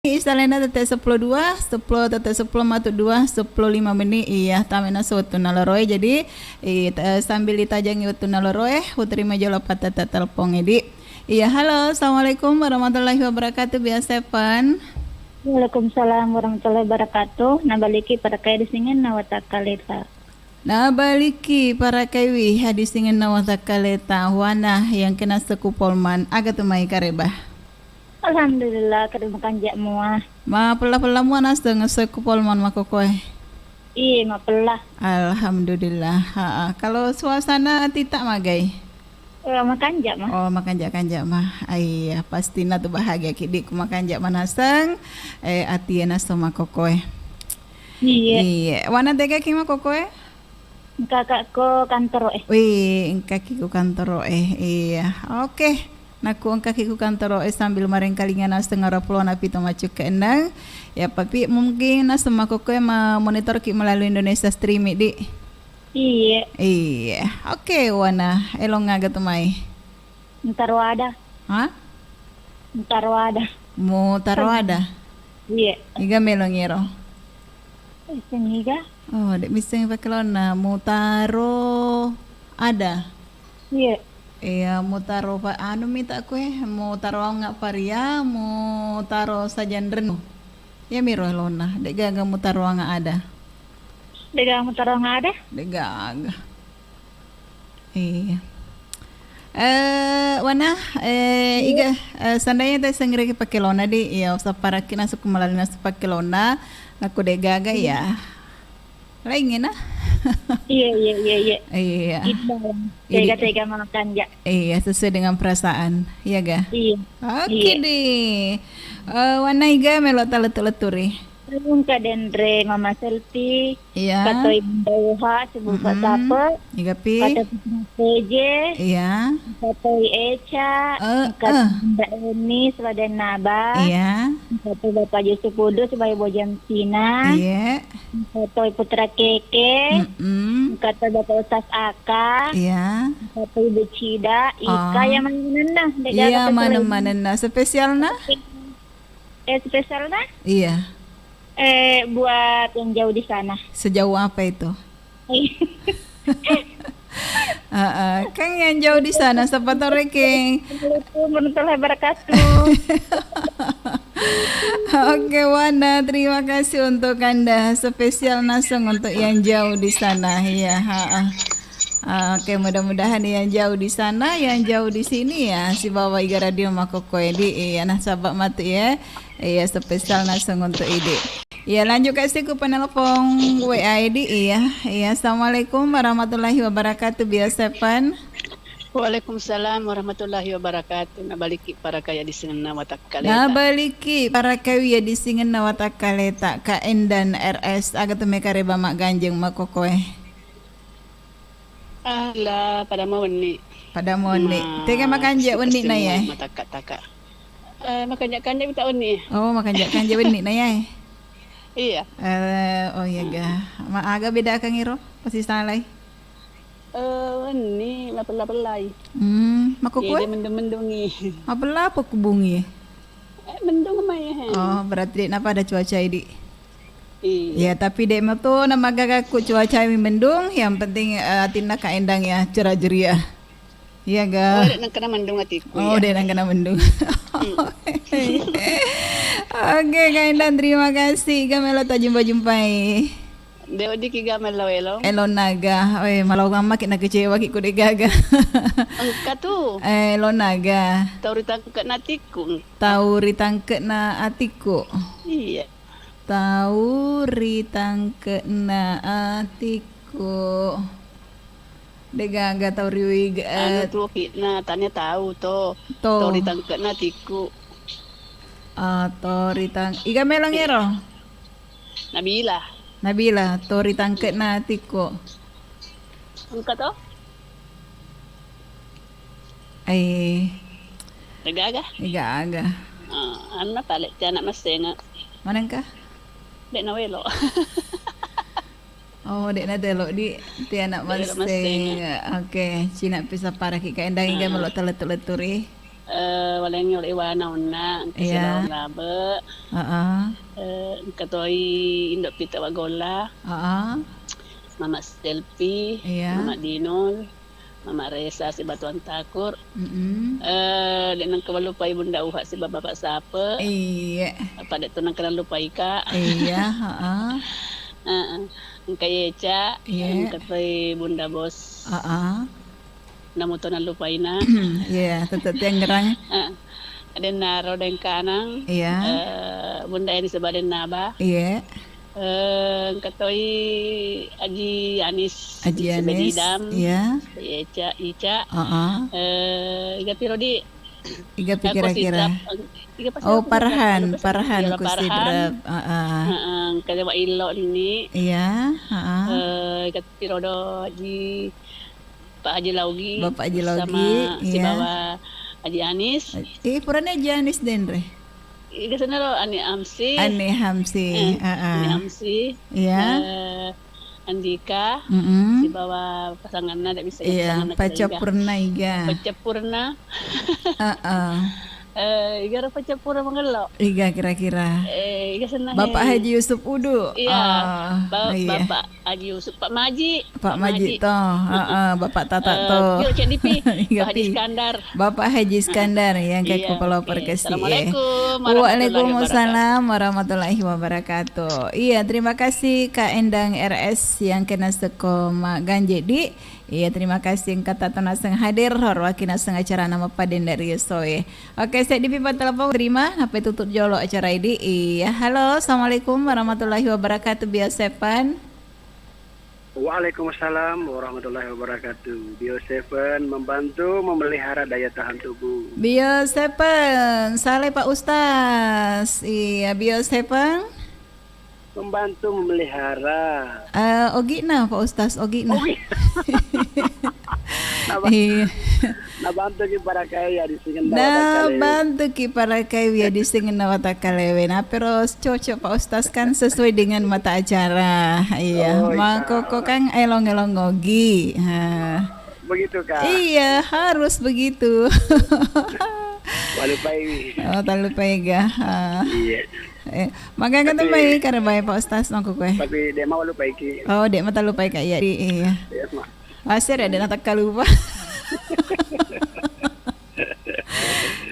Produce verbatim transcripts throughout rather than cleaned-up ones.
Isalena tette seppulo dua, seppulo tette seppulo matu dua, seppulo lima menit. Iya, tamena sewettunna loroe. Jadi, i-, te-, sambil ditajangi wettunna loroe, uterima jolo pattetta telepon, Edi. Iya, halo, assalamualaikum warahmatullahi wabarakatuh, biasa Evan. Waalaikumsalam warahmatullahi wabarakatuh. Nabaliki parakae disingenna watakkaleta. Nabaliki parakaiwi hadisingenna watakkaleta, wana yang kena sekupolman, aga tu mai kareba? Alhamdulillah, kada makanja mua. Mapella-pella mua naseng sekupolman makokoe? Iye, mapella. Alhamdulillah. Ha, kalau suasana tita magai? Eh, makanja ma. Oh, makanja-kanja ma. Iya, pastina tu bahagia kidi ku makanja manaseng. Eh, atie naseng makokoe. Iya. Iya. Wana tega ki makokoe? Engkakakko kantoro e. Wih, engkaki ku kantoro e. Iya. Oke. Nakku engkaki ku kantoro e sambil marengkalinga naseng arapulona pito macuk ke enang. Ya, tapi mungkin naseng makokoe ma monitor ki melalui Indonesia Stream, di. Iya. Iya. Oke, wana. Elong aga tu mai? Entaro ada. Hah? Entaro ada. Mutaro ada? Iya. Iga melong ero? Iseng iga? Oh, dek misseng pakelonna. Mutaro ada? Iya. Iya, mutaro pa-, anu mita kue, mutaro nggak paria, mutaro sajan renu. Ya miro lona, dek gaga mutaro nggak ada. Dek gaga mutaro nggak ada? Dek gaga. Iya. Eh, wana, eh, iya. Iga, eh, seandainya tadi sengereki pakelona di, iya, usah paraki nasuk melalui nasuk pakelona, nakku dek gaga ya. Lainnya nah. Iya, iya, iya, iya. Iya. Tega-tega makan ja. Iya, sesuai dengan perasaan. Iya ga? Iya. Oke deh. Eh, wana iga melo taletu-leturi. Engka denre Mama Selfie, iya. Katoi Bunda Uha, Sibuka Sape, iga pi? Katoi Putra P J, iya. Katoi Eca, eh, Katoi Bunda Eni, Seladen Naba, iya. Katoi Bapak Yusuf Kudus, Bayu Bojang Cina, iya. Katoi Putra Keke, mm-mm. Katoi Bapak Ustaz Aka, iya. Katoi Ibu Cida, Ika, oh. Yang mana-mana, iya, mana-mana, spesialna? Eh, spesialna? Iya. Eh, buat yang jauh di sana. Sejauh apa itu? Heeh, kan yang jauh di sana, siapa tahu rekeng. Assalamualaikum warahmatullahi wabarakatuh. Oke, Wana, terima kasih untuk Anda. Spesial naseng untuk yang jauh di sana. Iya, heeh. Ah, oke, mudah-mudahan yang jauh di sana, yang jauh di sini ya, sibawa iga radio makkokkoe di, iya, nasaba matu ya. Iya, spesial naseng untuk idi. Iya, lanjut kasi ku penelpon W A idi, iya. Iya, assalamualaikum warahmatullahi wabarakatuh, biasa pan. Waalaikumsalam warahmatullahi wabarakatuh. Nabaliki parakaiya disingenna watakkaleta. Nabaliki parakaiya disingenna watakkaleta, K N dan R S, aga tu mekareba magganjeng makkokkoe. Ala, pada mau wenni. Pada mau wenni. Ma-, tega makanja wenni na ya? Matakka-takka. Eh, makanja-kanja bita wenni. Oh, makanja-kanja wenni na ya? Iya. Eh, oh iya ga. Ma aga beda kang iro? Pasti salai. Eh, wenni mapella-pellai. Hmm, makkokkoe? Iya, dia mendung-mendungi. Mapella apa kubungi? Eh, mendung mai, he. Oh, berarti dek napa ada cuaca idi? Iya. Ya, tapi dek metu na magagaku cuaca mi mendung, yang penting, eh, atinna Kak Endang ya cerah ceria. Iya ga? Oh, dek nangkena mendung atiku. Oh, ya. Dek nangkena mendung. Hmm. Oke, Kak Endang, terima kasih. Ga melo tajumpa-jumpai. Dek weddikki ga melo elo. Elo naga. Weh, malau mama ki na kecewa ki ku dek gaga. Engka tu. Eh, elo naga. Tau ritangke na atiku. Tau ritangke na atiku. Iya. Tau ritangke'na atiku. De'gaga tau riwiga, anu eh, tu, ki'na tania tau to. To. To ritangke'na atiku. Ah, to ritang-, iga melong ero? Nabila. Nabila, to ritangke'na atiku. Engka to? Eh. De'gaga? De'gaga. Ah, anna pale, tiana massenga. Manengka? De'na welo. Oh, de'na telo di tiana massenga. Oke, cina pisa paraki ka endang iga melo talettu-letturi. eh, walengngi olo iwana onna, engka Iya. silaong labe. Heeh. Eh, engka toi Indo Pita Wagolla. Heeh. Mama Selfie, Iya. Mama Dinul, Mama Resa, si Batuan Takur. Mm-mm. Eh, de nengka malupai Bunda Uha, si Bapak Sape. Iya. Apa de tu nengka lupai ka. Iya, heeh. Heeh. Engka Yeca, Iya. engka toi Bunda Bos. Heeh. Namuto nallupaina. Iya, tetep tiangerang. Eh, Aden Naro, Aden Kanang. Iya. Eh, Bunda Yani Sebaden Naba. Iya. Eh, engka toi Aji Anis, Aji Anis, Sebedidam. Iya. Ica, Ica. Heeh. Eh, iga piro di? Iga pi kira-kira? Iga pasti Oh, aku Parhan, Parhan. Iya, Parhan. Heeh. Heeh, engka Jawa Illo ni. Iya, heeh. Eh, iga piro do Aji Pak Haji Laugi Bapak Haji Laugi, sama iya. sibawa Haji Anis. Eh, purane Haji Anis denre. Iga senaro Ani Amsi. Ani Hamsi, Eh, heeh. Ani Amsi. Iya. Eh, Andika Mm-mm. sibawa pasanganna, de bisa Iya, pasanganna pacappurna iga. Pacappurna. Heeh. Eh, iga ro pacappurna mangello. Iga kira-kira. Eh, iga senna, Bapak eh. Haji Yusuf Udu. Iya. Ah, Ba-, iya. Bapak Haji Yusuf, Pak Maji. Pak Maji to, heeh, Bapak Tata to. Iya, Pak Haji Iskandar. Bapak Haji Iskandar yang ke Iya, kepala oke. Perkesi, ya. Assalamualaikum warahmatullahi Waalaikumsalam warahmatullahi wabarakatuh. Iya, terima kasih Kak Endang R S yang kena sekoma ganje di. Iya, terima kasih engka tata naseng hadir, horwaki naseng acara nama paden dari Soe. Oke, seddi pi pa telepon terima, nappa tutup jolo acara ini. Iya, halo, assalamualaikum warahmatullahi wabarakatuh, Bio Seven. Waalaikumsalam warahmatullahi wabarakatuh. Bio Seven membantu memelihara daya tahan tubuh. Bio Seven, saleh Pak Ustaz. Iya, Bio Seven. Membantu memelihara. Eh, Ogi na, Pak Ustaz, Ogi na. Ogi. Napa? Iya. Nabantuki parakai ya di singenna watakalewe. Nabantuki parakai ya di singenna watakalewe. Napero cocok Pak Ustaz kan sesuai dengan mata acara. Iya, Oh, iya. Makoko kan elong-elong ngogi. Ha. Begitu, Kak. Iya, harus begitu. Walupai. Oh, talupai ga. Ha. Iya. Eh, maga kan Tapi- tambai karabai Pak Ustaz makoko. Tapi de ma walupaiki. Oh, de ma talupai ka iya. Iya. Iya, Mak. Masih ada, ada natakkalupa.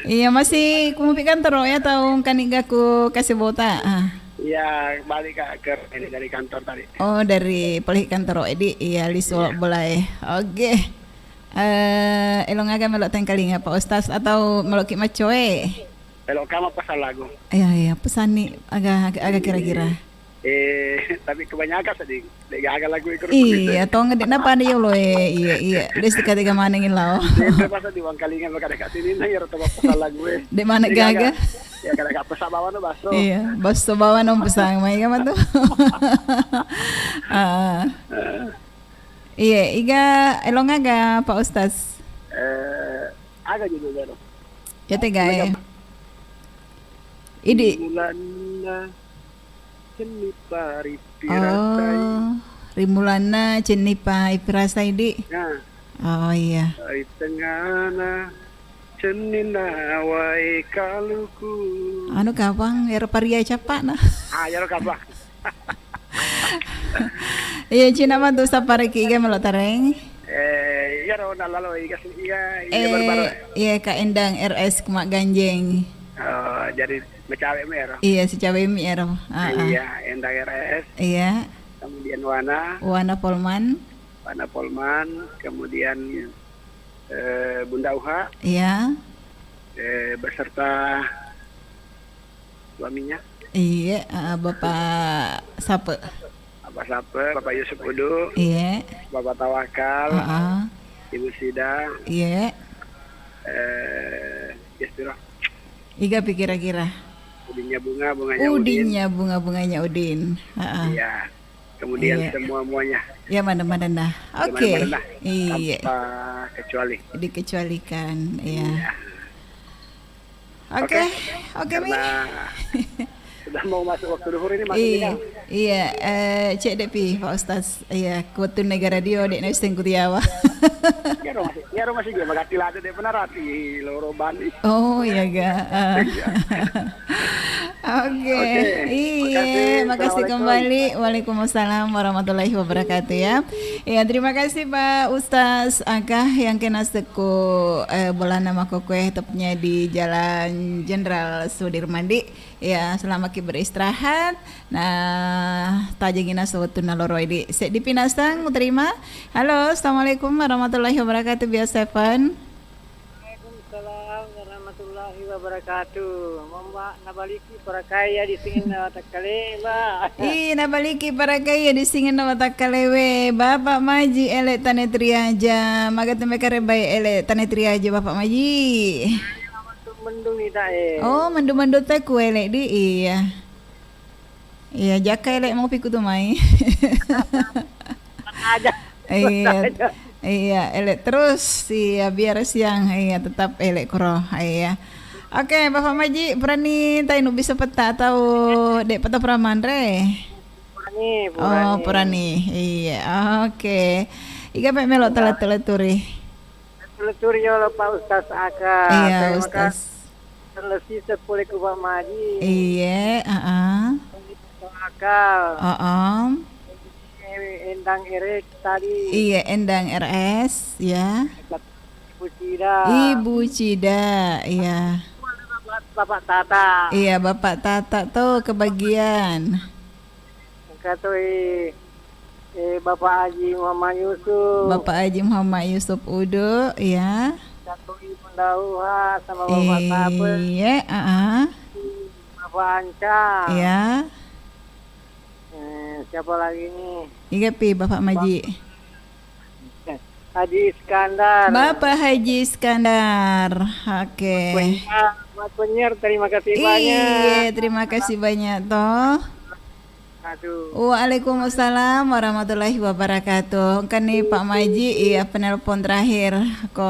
Iya, masih kumupi kantoro ya, tau kaniga ku kasih bota. Ah. Iya, balik, Kak, ke ini dari kantor tadi. Oh, dari pelih kantoro edi, iya, lisu Iya. Bolai. Oke. Eh, elong aga melok tengkalinga Pak Ustaz atau melok ki macoe? Elok kama pasal lagu. Iya, iya, pesanni aga, aga, aga kira-kira. Eh, tapi kebanyakan sedih. Dek gaga lagu itu. Iya, tong dek napa nih lo, eh, iya, iya. Dek sekali maneng lao. Dek pas di Wangkalingan, maka dekat sini, nah, ya, rata pasal lagu, eh. Dek mana Dek gaga? gaga. Ya, kada gak pesan bawa no baso. Iya, baso bawa no pesan, mai ka matu. Ah. Eh, Iya, iga elong aga Pak Ustaz? Eh, aga judul baru? Ya tega, eh. Mega. Idi. Bulanna Cennipa ripirasai. Oh, rimulanna Cennipa ipirasai, di. Nah. Oh, iya. Ri tengana Cenninna wae kaluku. Anu kapang, ero paria cappa na. Ah, ero kapang. Iya, cina matu sappareki iga melo tareng. Eh, iya ro nalalo iga si-, iya, iya Eh, baru-baru. Iya, Kak Endang R S Kemak Ganjeng. Oh, jadi mecawe mi ero. Iya, si cawe mi ero. Ah, ah. Iya, Endang R S. Iya. Kemudian Wana. Wana Polman. Wana Polman, kemudian, eh, Bunda Uha. Iya. Eh, beserta suaminya. Iya, eh, Bapak Sape. Bapak Sape, Bapak Yusuf Udu. Iya. Bapak Tawakal. Heeh. Ibu Sida. Iya. Eh, yes, Biro. Iga pi kira-kira? Udinnya bunga, bunganya Udin. Udinnya bunga, bunganya Udin. Heeh. Iya. Kemudian Iya. semua-muanya. Ya, mana-mana nah. Ya, Oke. mana-mana nah. Iya. Tanpa kecuali. Dikecualikan, iya. Iya. Oke. Oke. Oke, Mi. Karena sudah mau masuk waktu duhur ini, Mas, Iya. ini, Kang. Iya, eh, cek dek pi, Pak Ustaz. Iya, kuatun negara dio, dek na sengkutiawa. Iyaro masih, iyaro masih dia bagatti lada daripada rapi loro bani. Oh, iya ga. Ah. Iya. Oke. Oke. Iya, makasih. Makasih kembali. Assalamualaikum. Waalaikumsalam warahmatullahi wabarakatuh ya. Ya, terima kasih Pak Ustaz Aka yang kena seku, eh, bolana makokue tepatnya di Jalan Jenderal Sudirman di. Ya, selamat ki beristirahat. Nah, tajengi naseng wettunna loro idi. Seddi pinasang uterima. Halo, assalamualaikum warahmatullahi wabarakatuh, Bia Seven. Waalaikumsalam warahmatullahi wabarakatuh. Mamba nabaliki parakaiya di singinna watakkale, Mbak. Ih, nabaliki parakaiya di singinna watakkalewe. Bapak Maji ele tane triaja. Maga tembe karebai ele tane triaja, Bapak Maji. Mendung-mendung ni tak, eh. Oh, mendung-mendung tak ku ele di, iya. Iya, jaka ele mau piku tu mai. Aja. Iya. Aja. Iya, ele terus, iya, biar siang, iya, tetap ele kuro, iya. Oke, Bapak Maji, purani tai nu bisa peta atau dek peta pura manre? Purani, oh, purani. Purani, iya, oke. Iga pe melo telat-telat turi. Leturi yolo Pak Ustaz Aka. Iya, terima Ustaz. Kasih. Terlebih sepuluh ku Pak Maji. Iya, heeh. Akal. Heeh. Endang Eres tadi. Iya, Endang R S, ya. Ibu Cida. Ibu Cida, iya. Bapak Tata. Iya, Bapak Tata tuh kebagian. Engka toi, eh, Bapak Haji Muhammad Yusuf. Bapak Haji Muhammad Yusuf Udu, ya. Engka toi Bunda Uha sama Bapak Saper. Iya, heeh. Bapak Anca. Ya. Eh, siapa lagi nih? Iga pi Bapak Maji. Haji Iskandar. Bapak Haji Iskandar. Oke. Penyiar, buat penyiar, terima kasih banyak. Iya, terima kasih banyak toh. Aduh. Waalaikumsalam warahmatullahi wabarakatuh. Engka ni Pak Maji, iya, penelpon terakhir ko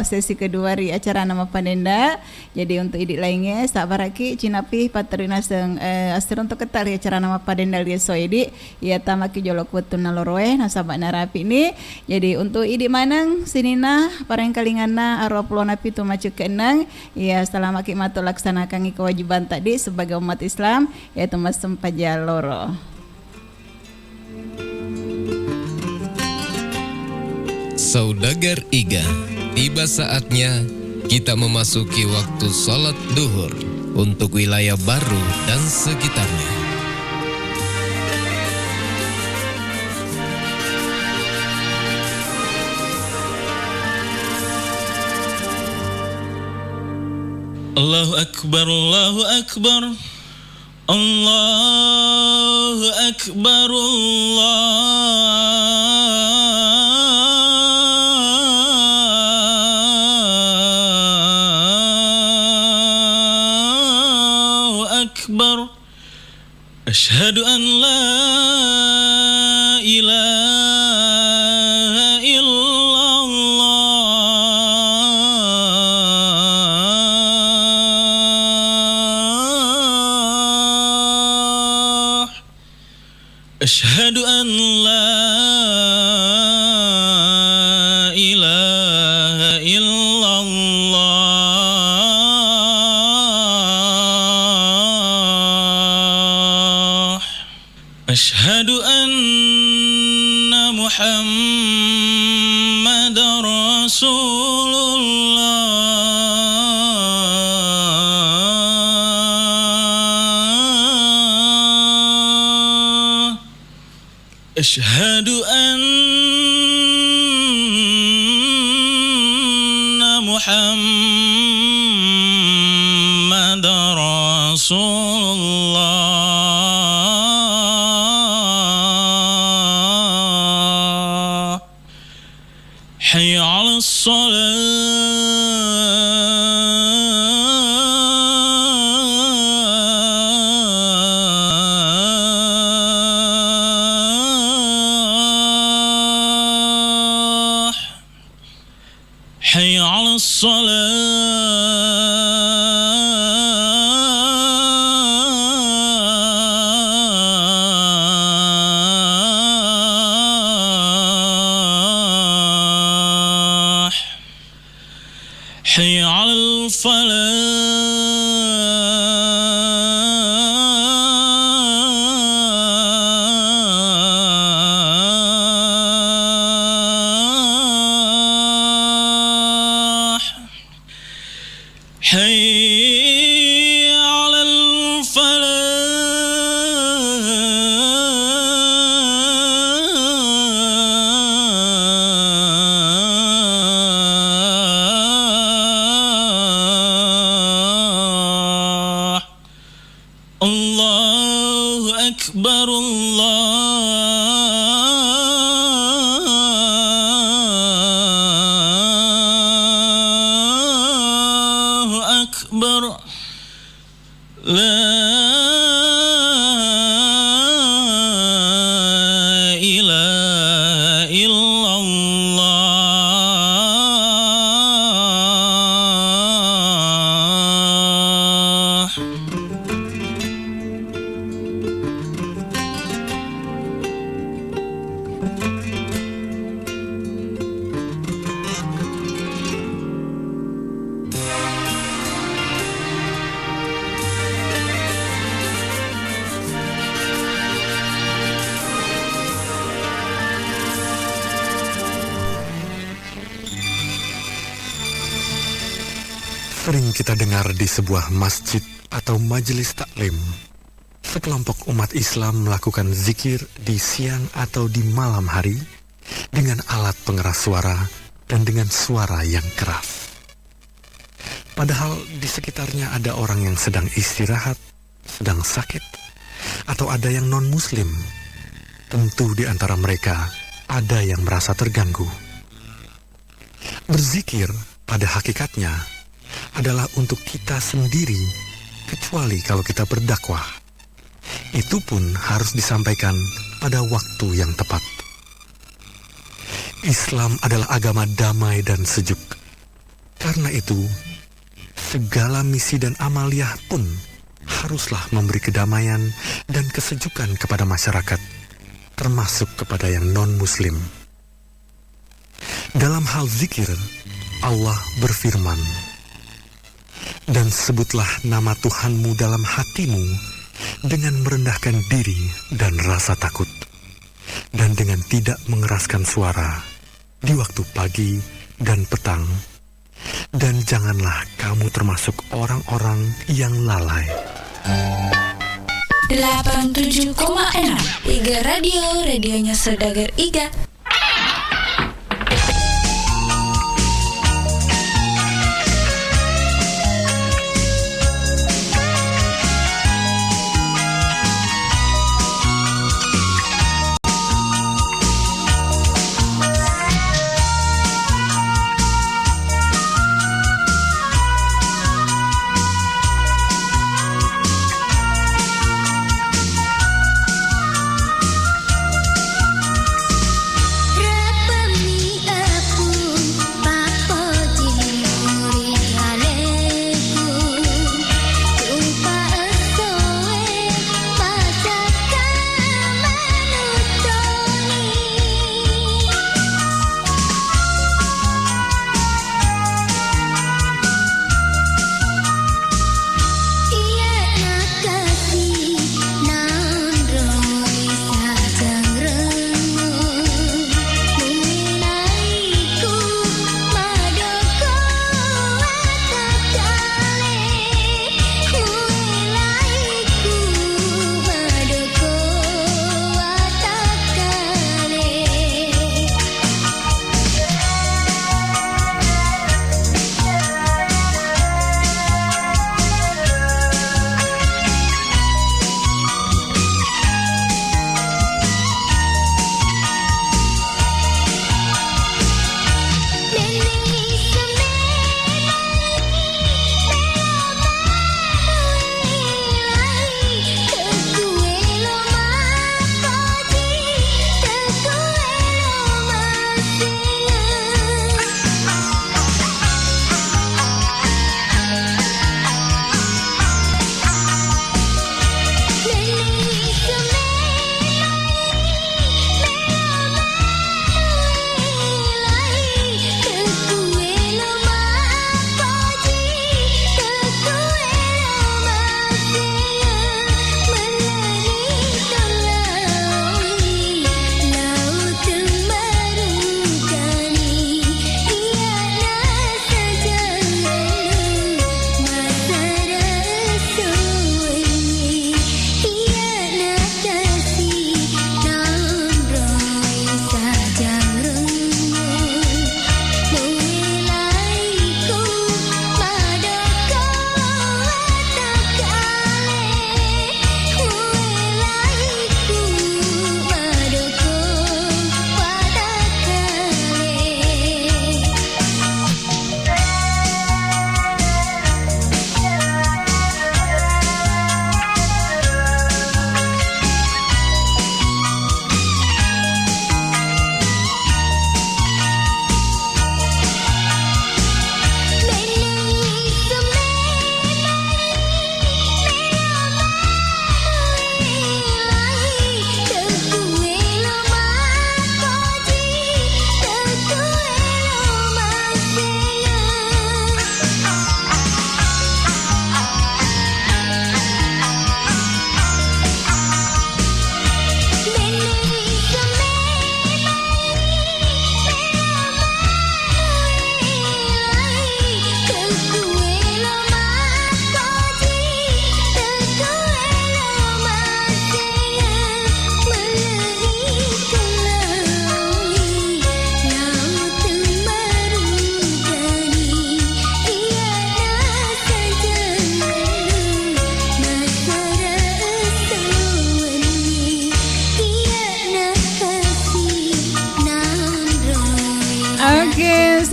sesi kedua ri acara Nama Padenda. Jadi untuk idi laingnge, sabbaraki, cinapi, patterui naseng, eh, asseruntuk ketta ri acara Nama Padenda ri esso idi. Iya, tamaki jolo ku wettunna loroe, nasaba narapi ni. Jadi untuk idi maneng sininna parengkalinganna aruwa pulona pitu macekke'neng, iya, salamaki matu laksanakangi kewajiban tadi sebagai umat Islam, yaitu massempajang loro. Saudagar Iga, tiba saatnya kita memasuki waktu salat duhur untuk wilayah Baru dan sekitarnya. Allahu Akbar, Allahu Akbar. Allahu Akbar, Allahu Akbar. Asyhadu an la ilaha illallah. Asyhadu an la ilaha illallah. Asyhadu anna Muhammadar Rasulullah. Asyhadu anna Muhammadar Rasulullah. Hayya 'alas shalah. Hayya 'alas shalah. الفلاح. حي على الفلاح. الله أكبر، الله أكبر. لا إله إلا الله. Sering kita dengar di sebuah masjid atau majelis taklim, sekelompok umat Islam melakukan zikir di siang atau di malam hari dengan alat pengeras suara dan dengan suara yang keras. Padahal di sekitarnya ada orang yang sedang istirahat, sedang sakit, atau ada yang non-muslim. Tentu di antara mereka ada yang merasa terganggu. Berzikir pada hakikatnya adalah untuk kita sendiri, kecuali kalau kita berdakwah. Itu pun harus disampaikan pada waktu yang tepat. Islam adalah agama damai dan sejuk. Karena itu, segala misi dan amaliah pun haruslah memberi kedamaian dan kesejukan kepada masyarakat, termasuk kepada yang non-muslim. Dalam hal zikir, Allah berfirman, "Dan sebutlah nama Tuhanmu dalam hatimu dengan merendahkan diri dan rasa takut, dan dengan tidak mengeraskan suara di waktu pagi dan petang, dan janganlah kamu termasuk orang-orang yang lalai." Delapan tujuh koma enam Iga Radio, radionya saudagar Iga.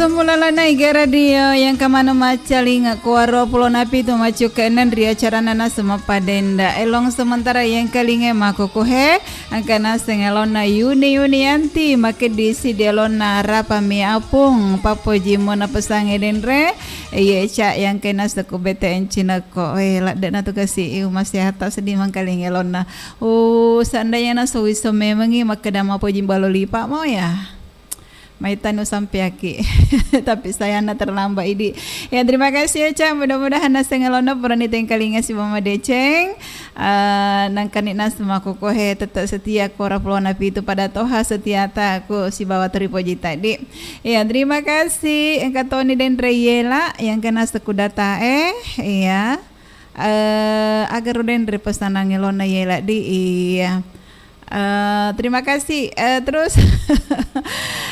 Mulalana Iga Radio yang kamano maccalinga kuaro pulo napitu maccuke enneng ri acarana naseng mappadenda. Elong sementara yang kalinge makukuhe, angka naseng elonna Yuni Yunianti, makeddi sidi elonna Rapami Apung, pappoji mona pesange denre, iye ca yang kena seku B T N Cineko, eh, ladde na tu kasi iu masihata seddi mangkalinge elonna. Uh, seandainya naso wiso memengi makkeda mapoji balo lipa mau ya. Maitani usampeaki. Tapi sayangna terlambat idi. Ya, terima kasih ya, Cak. Mudah-mudahan naseng elonna purani tengkalinga sibawa madeceng. Eh, nangkani naseng makukuhe tetap setia kora pulo napitu pada toha setiata ku sibawa teripoji tadi. Ya, terima kasih. Engka toni denre yela yang kena sekudata eh. Iya. Eh, agaro denre pesanang elonna yela di. Iya. Eh, terima kasih. Eh, terus,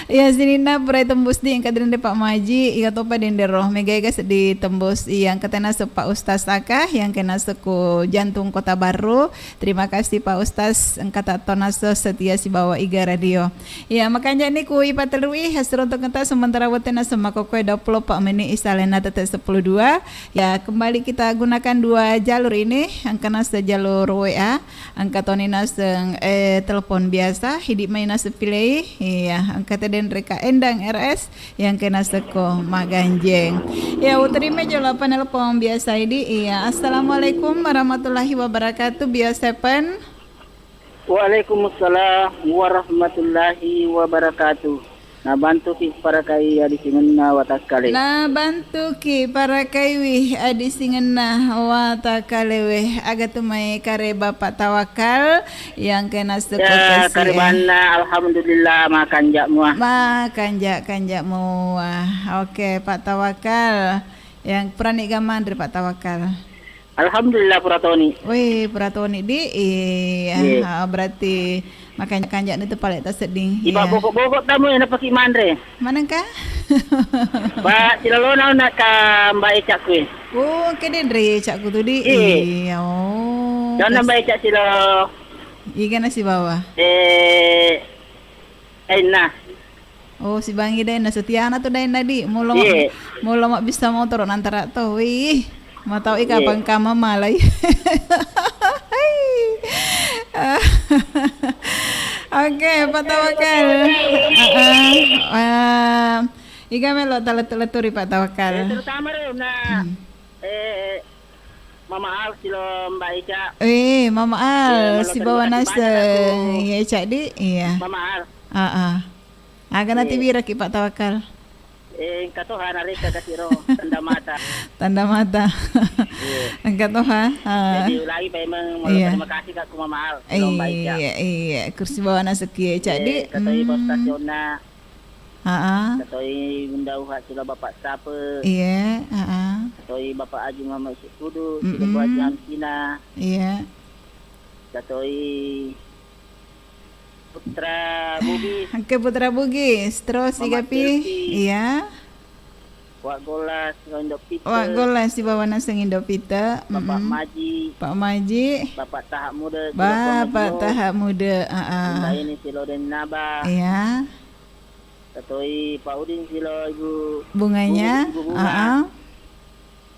ya, sininna pura tembus di engka denre Pak Maji, iya topa dendero. Mega ega seddi tembus. Iya, engka tena se Pak Ustaz Aka, yang kena seku Jantung Kota Baru. Terima kasih Pak Ustaz, engka tak tona se setia sibawa Iga Radio. Ya, makanya ni ku ipatelui, hasro untuk engka sementara wetena semakokoi dua puluh empat menit isalena tete sepuluh dua. Ya, kembali kita gunakan dua jalur ini, engka nase jalur W A. Engka toni naseng, eh, telepon biasa, hidi mai naseng pilei. Iya, engka te denre Kak Endang R S, yang kena seko maganjeng. Iya, uterima jolo penelpon biasa idi. Iya, assalamualaikum warahmatullahi wabarakatuh, Bio Seven. Waalaikumsalam warahmatullahi wabarakatuh. Nabantuki parakai adisingenna watakkale. Nabantuki parakaiwi adisingenna watakkalewe. Aga tu mai kare Bapak Tawakal yang kena seko. Ya, kasihe. Karebanna, alhamdulillah, makanja mua. Makanja-kanja mua. Oke, Pak Tawakal. Yang purani gamanre, Pak Tawakal. Alhamdulillah, pura toni. Wih, pura toni di. Iya, iya. Ha, berarti makanja-kanja ni tu pale tasedding. Iba bokok-bokok tamu yang napaki manre. Manengka? Ba, silalona nak ka Mbak Eca kue. Oh, kede denre Eca ku tu di. Iya. Iya, oh. Dona Mbak Eca silo. Iga nasi bawa. Eh, Dainna. Oh, sibangi Dainna, setiana tu Dainna di. Mulo ma-, mulo mabbissa motoro nantara to. Wih, matau ika pangkama malai. Oke, Pak Tawakal. Heeh. Eh, iga melo talettu-letturi Pak Tawakal. Eh, terutama re, nah, eh, Mama Al silo Mbak Eca. Eh, Mama Al, sibawa naseng. Iya, Eca di. Iya. Mama Al. Heeh. Aga natiwiraki Pak Tawakal? Eh, engka toha nareka kasiro tanda mata. Tanda mata. Iya. Engka toha. Ah. Jadi ulangi paimeng, molo terima kasih Kak ku Mama Al, lomba Ica. Iya, iya. Kursi bawa naseki ya, Cak, di. Katoi bos stasionna. Heeh. Katoi Bunda Uha silo Bapak Sape. Iya, heeh. Katoi Bapak Aji Muhammad Sikudu, silo Haji Amsina. Iya. Katoi Putra Bugis. Oke, Putra Bugis. Terus Mama Igapi? Silvi. Iya. Wak Golas, Indo Pite. Wak Golas sibawa naseng Indo Pite. Bapak Maji. Pak Maji. Bapak Tahak Muda, Bapak Tahak Muda, heeh. Bunda ini silo Dennaba. Iya. Katoi Pak Udin silo Ibu Bunganya, Bunga. Heeh.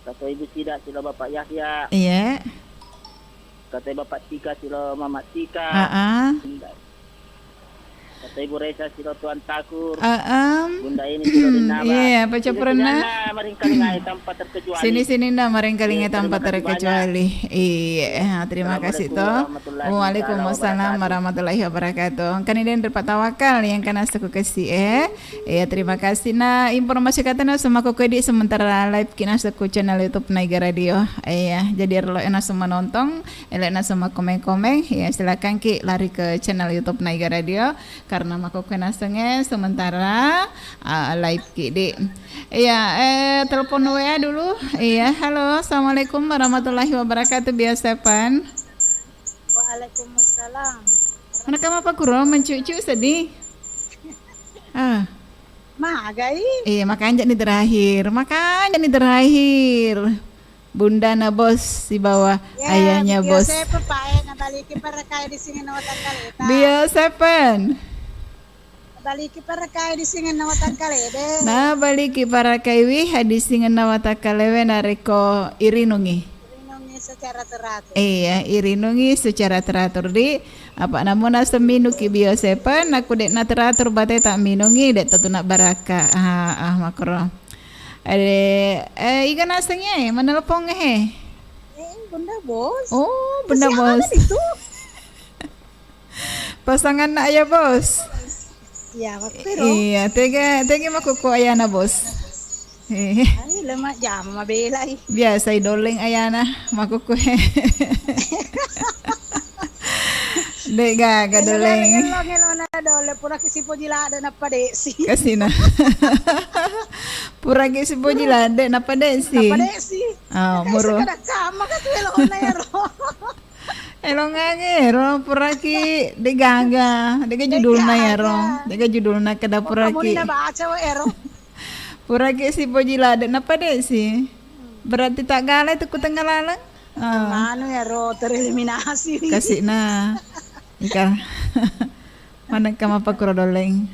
Katoi Ibu Sida silo Bapak Yahya. Iya. Katoi Bapak Tika silo Mama Tika. Heeh. Katoi Ibu Resa silo Tuan Takur. Heeh. Bunda ini silo Dinaba. Iya, apa campuranna? Maringkalingai tanpa terkecuali. Sini-sini na maringkalingai tanpa terkecuali. Iya, terima kasih to. Assalamualaikum warahmatullahi wabarakatuh. Waalaikumsalam warahmatullahi wabarakatuh. Engkani denre Pak Tawakal yang kena seko kesi, eh. Iya, terima kasih. Nah, informasi katana semua koko di sementara live kina seko channel YouTube Naiga Radio. Iya, jadi elo ena semua nonton, elo ena semua komen-komen, ya silakan ki lari ke channel YouTube Naiga Radio karena mako kena senge sementara, ah, live ki di. Iya, eh, telepon W A dulu. Iya, halo, assalamualaikum warahmatullahi wabarakatuh. Biasa pan. Waalaikumsalam. Mana kamu apa kuro mencucu sedih? Ah. Magai. Iya, makanja ni terakhir. Makanja ni terakhir. Bundana bos sibawa ayahnya bos. Bio Seven pae nabaliki parakkai di sini no tanggal eta. Bio Seven. Baliki parakai disingenna watakkalewe. Nabaliki parakaiwi disingenna watakkalewe narekko irinungi. Irinungi secara teratur. Iya, irinungi secara teratur. Di, apa namu naseng minuki biasa pa, naku dek na teratur bate tak minungi, dek tatuna barakka. Ah, ah, makro. Ade, eh, iga naseng e, menelpon he. Eh, Bunda Bos. Oh, Bunda Bos. Itu? Pasanganna Ayah Bos. Iya, makkero. Iya, tega, tega makkukku ayana Bos. Eh. Ai, lemak jama mabelai. Biasa i doleng ayana, makkukku. Dek gaga doleng. Ngelong, ngelong, ngelong na dole, pura ki sipoji lada nappa desi. Kasina. Pura ki sipoji lada nappa desi. Nappa desi. Oh, muru. Kada kama ka tu elona ero. Elongange ro puraki degaga, dega judulna yaro, dega judulna keda puraki. Kamu na baca wa ero. Puraki sipoji lade napa desi? Berarti tak gala itu ku tengah laleng? Ah. Manu yaro tereliminasi. Kasih na. Ika. Mana kama pakuro doleng?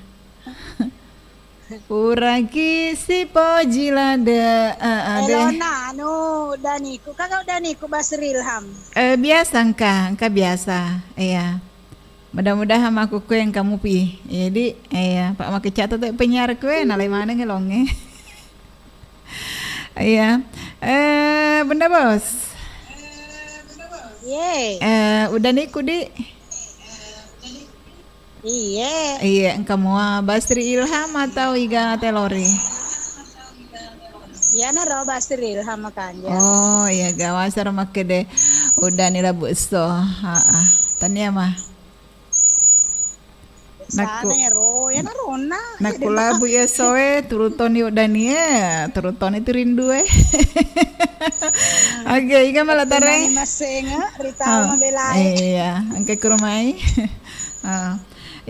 Puraki sipoji lade, eh, eh, deh. Elona anu Daniku, kagak Daniku Basri Ilham. Eh, biasa engka, engka biasa. Iya. Mudah-mudahan makkukue engka mupi. Jadi, iya, Pak Makecak tu penyiar kue, nalai maneng elonge. Iya. Eh, Bunda Bos. Ye. Eh, udah niku di. Iye. Iye, engka mua Basri Ilham atau iga telori? Iyana ro Basri Ilham makanja. Oh, iya ga wasar makkede uddani labu esso. Heeh. Tania mah. Nakku, sana ero, yana rona. Nakku labu ya soe, turutoni uddani e, turutoni tu rindu e. Oke, iga mala tareng. Masenga, ritau mabelai. Iya, engka kurumai. Ah.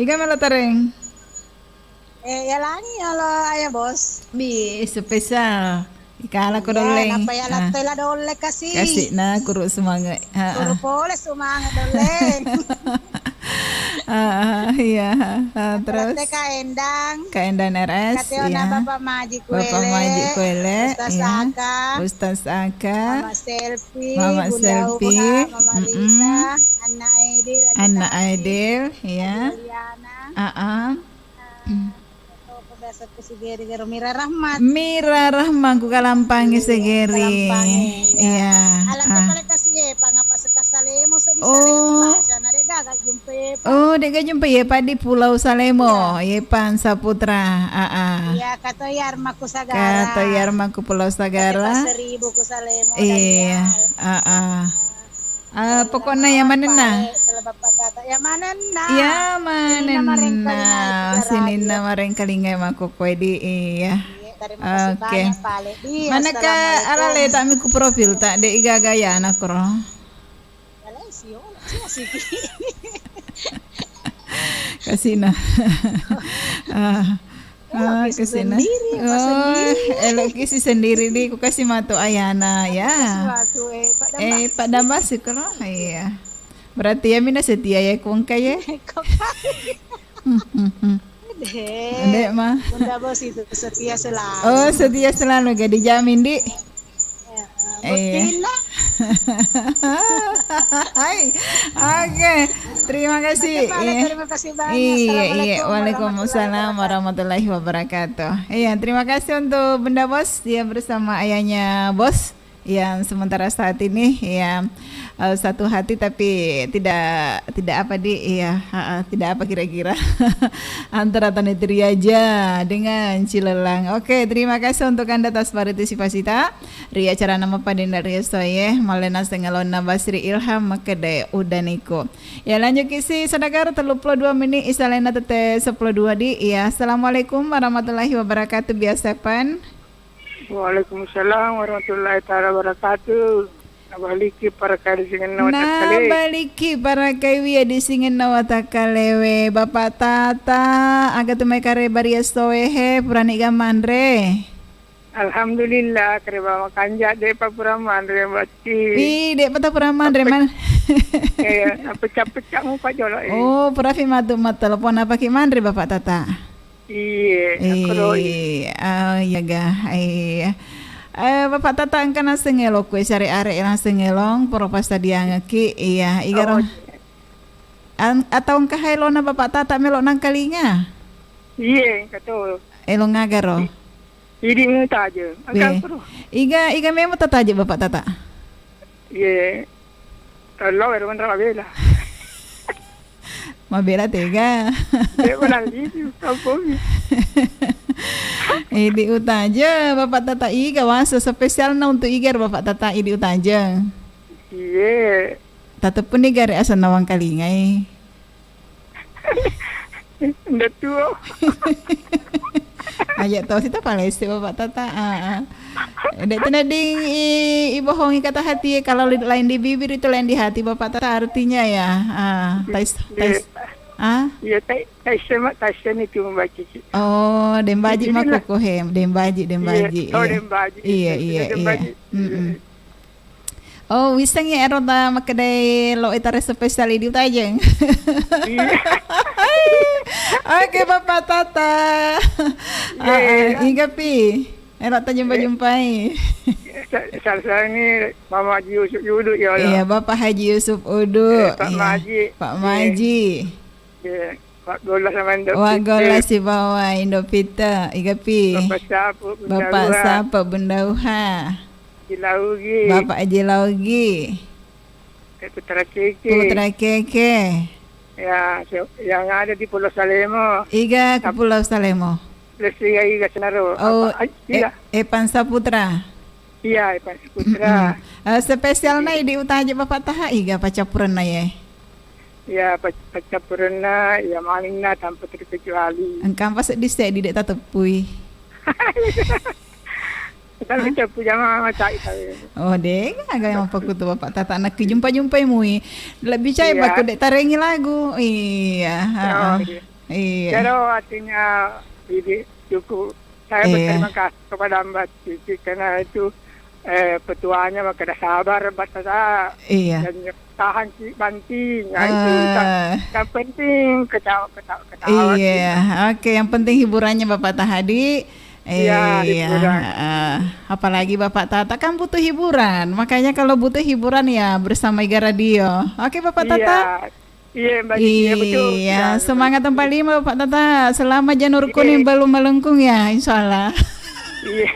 Iga melo tareng? Eh, yalangi olo aya bos. Bi spesial. Ikala ko dolleng. Napa ya latte la dolle kasi. Kasi na kuru semangat. Kuru pole semangat dolleng. Ah, iya. Ah, terus Kak Endang. Kak Endang R S, Kak Tiona, iya. Bapak Maji Kuele. Bapak Maji Kuele, Ustaz Aka. Ustaz Aka. Mama Selfie, Mama Selfie. Mama Lisa, Anna Aidil, Anna Aidil, iya. Juliana. Heeh. Ah, biasa ku si Geri Gero Mira Rahmat. Mira Rahmat ku kalampangi si Geri. Iya. Alata pale kasi ye pangapa seka Salemo, seddi Salemo baca na de gaga jumpa ye. Oh, de gaga jumpa ye pa di Pulau Salemo, ye pan Saputra. Heeh. Iya, kato yar maku Sagara. Kato yar maku Pulau Sagara. Seribu ku Salemo. Iya. Heeh. Ah, pokokna ya manenna. Ya manenna. Ya manenna. Sininna marengkalinga makkukkoe di, iya. Oke. Maneka alale tak miku profil tak de igaga ya nakro. Kasina. Ah. Oh, kasih sendiri, oh, sendiri. Elo kisi sendiri di, ku kasih matu ayana ya. Kasih matu, eh, Pak Dambas. Eh, Pak Dambas sih kalau, iya. Berarti ya mina setia ya ku engka ya. Dek. Dek mah. Bunda Bos itu setia selalu. Oh, setia selalu gak dijamin di. Iya. Hai. Oke. Terima kasih. Terima kasih banyak. Iya, iya. Waalaikumsalam warahmatullahi wabarakatuh. Iya, terima kasih untuk Bunda Bos yang bersama ayahnya Bos yang sementara saat ini ya, eh, satu hati tapi tidak, tidak apa di, iya, heeh, tidak apa kira-kira antara Tanah Tiri aja dengan Cilelang. Oke, terima kasih untuk Anda atas partisipasita. Ri acara nama padinda ri esso e, malena sengelonna Basri Ilham makkeda uddaniku. Ya, lanjut ki si Sadagar, tellu puluh dua menit isalena tette sepuluh dua di. Ya, assalamualaikum warahmatullahi wabarakatuh. Biasa pan. Waalaikumsalam warahmatullahi taala wabarakatuh. Nabaliki parakadi singenna watakkale. Nabaliki parakai wi di singenna watakkalewe. Bapak Tata, aga tu mai kareba ri esso e he, purani ga manre? Alhamdulillah, kareba makanja, de'pa pura manre, Mbak Ci. Ih, de'pa ta pura manre, man. Iya, pecah-pecah mupa jolo, eh. Oh, purafi matu mattelepon, apa ki manre, Bapak Tata? Iye, akkoro i. Eh, oh, iya ga. Iya. Eh, Bapak Tata engka naseng elo kue sare are langsung elong, poro pasadiangeki. Iya, igaro. Oh, An-, atau engka hai lona Bapak Tata melo nangkalinga? Iye, engka to. Elong agaro. I-, idi muta aja. Engka. Be. Akkoro. Iga, iga memo tataje Bapak Tata? Iye. Kalau ero manra mabela. Mabela tega. Dia pernah gitu, kampung. Idi utaja, Bapak Tata iga wasa spesialna untuk igar Bapak Tata idi utaja. Iye. Tata pun igar asa nawang kalingai. Nda tuo. Aja to sita palese Bapak Tata. Ah, ah. Dek tu nading i, ibohongi kata hati, kalau li-, lain di bibir itu lain di hati Bapak Tata artinya ya. Ah, tais, tais. Ah? Iya, tai, taisen, taisen itu membaca. Oh, dembaji. Itulah. Makuko he, dembaji, dembaji. Iya. Oh, iya. Dembaji. Iya, iya, iya. Dembaji. Mm-mm. Oh, wissengngi ero ta makkedai lo e tare spesial idi utajeng. Iya. Oke, Bapak Tata. Iya. Ah, ah, iga pi. Ero ta jumpa-jumpai. Iya. Sa-, salah ini Mama Haji Yusuf Udu ya Allah. Iya, Bapak Haji Yusuf Udu. Eh, Pak Maji. Pak Maji. Iya. Waggolla sama Indo Pite. Waggolla sibawa Indo Pite, iga pi. Bapak Sapu, Bunda Uha. Bapak Sapu, Bunda Uha. Haji Laugi. Bapak Haji Laugi. Eh, Putra Keke. Putra Keke. Ya, se-, yang ada di Pulau Salemo. Iga ke Pulau Salemo? Lesiga iga senaro. Oh, apa, ai, eh, iga. Epan Saputra. Iya, Epan Saputra. Mm-mm. Eh, spesialna idi utaja Bapak Tata iga paccappurenna ye? Iya, pac-, paccappurenna, iya, manenna tanpa terkecuali. Engka apa seddi-seddi dek tateppui. Tapi cappu jama macai tawe. Oh, dega aga yang pakutu Bapak Tata nakki jumpa-jumpai mui. Lebih cai. Iya. Baku dek tarengi lagu. Iya, oh, heeh. Iya. Iya. Jadi artinya ini cukup Saya berterima kasih kepada Mbak Cici karena itu, eh, petuanya makkeda sabar, Mbak Tata. Iya. Dan tahan ki banting. Nah, itu yang, yang penting ketawa, ketawa, ketawa. Iya, oke, yang penting hiburannya Bapak Tata di. Iya, iya, hiburan. Heeh. Apalagi Bapak Tata kan butuh hiburan. Makanya kalau butuh hiburan ya bersama Iga Radio. Oke, Bapak Tata. Iya. Iya, Mbak Diki, iya, betul. Iya, semangat empat lima, Pak Tata. Selama janur kuning belum melengkung ya, insya Allah. Iya.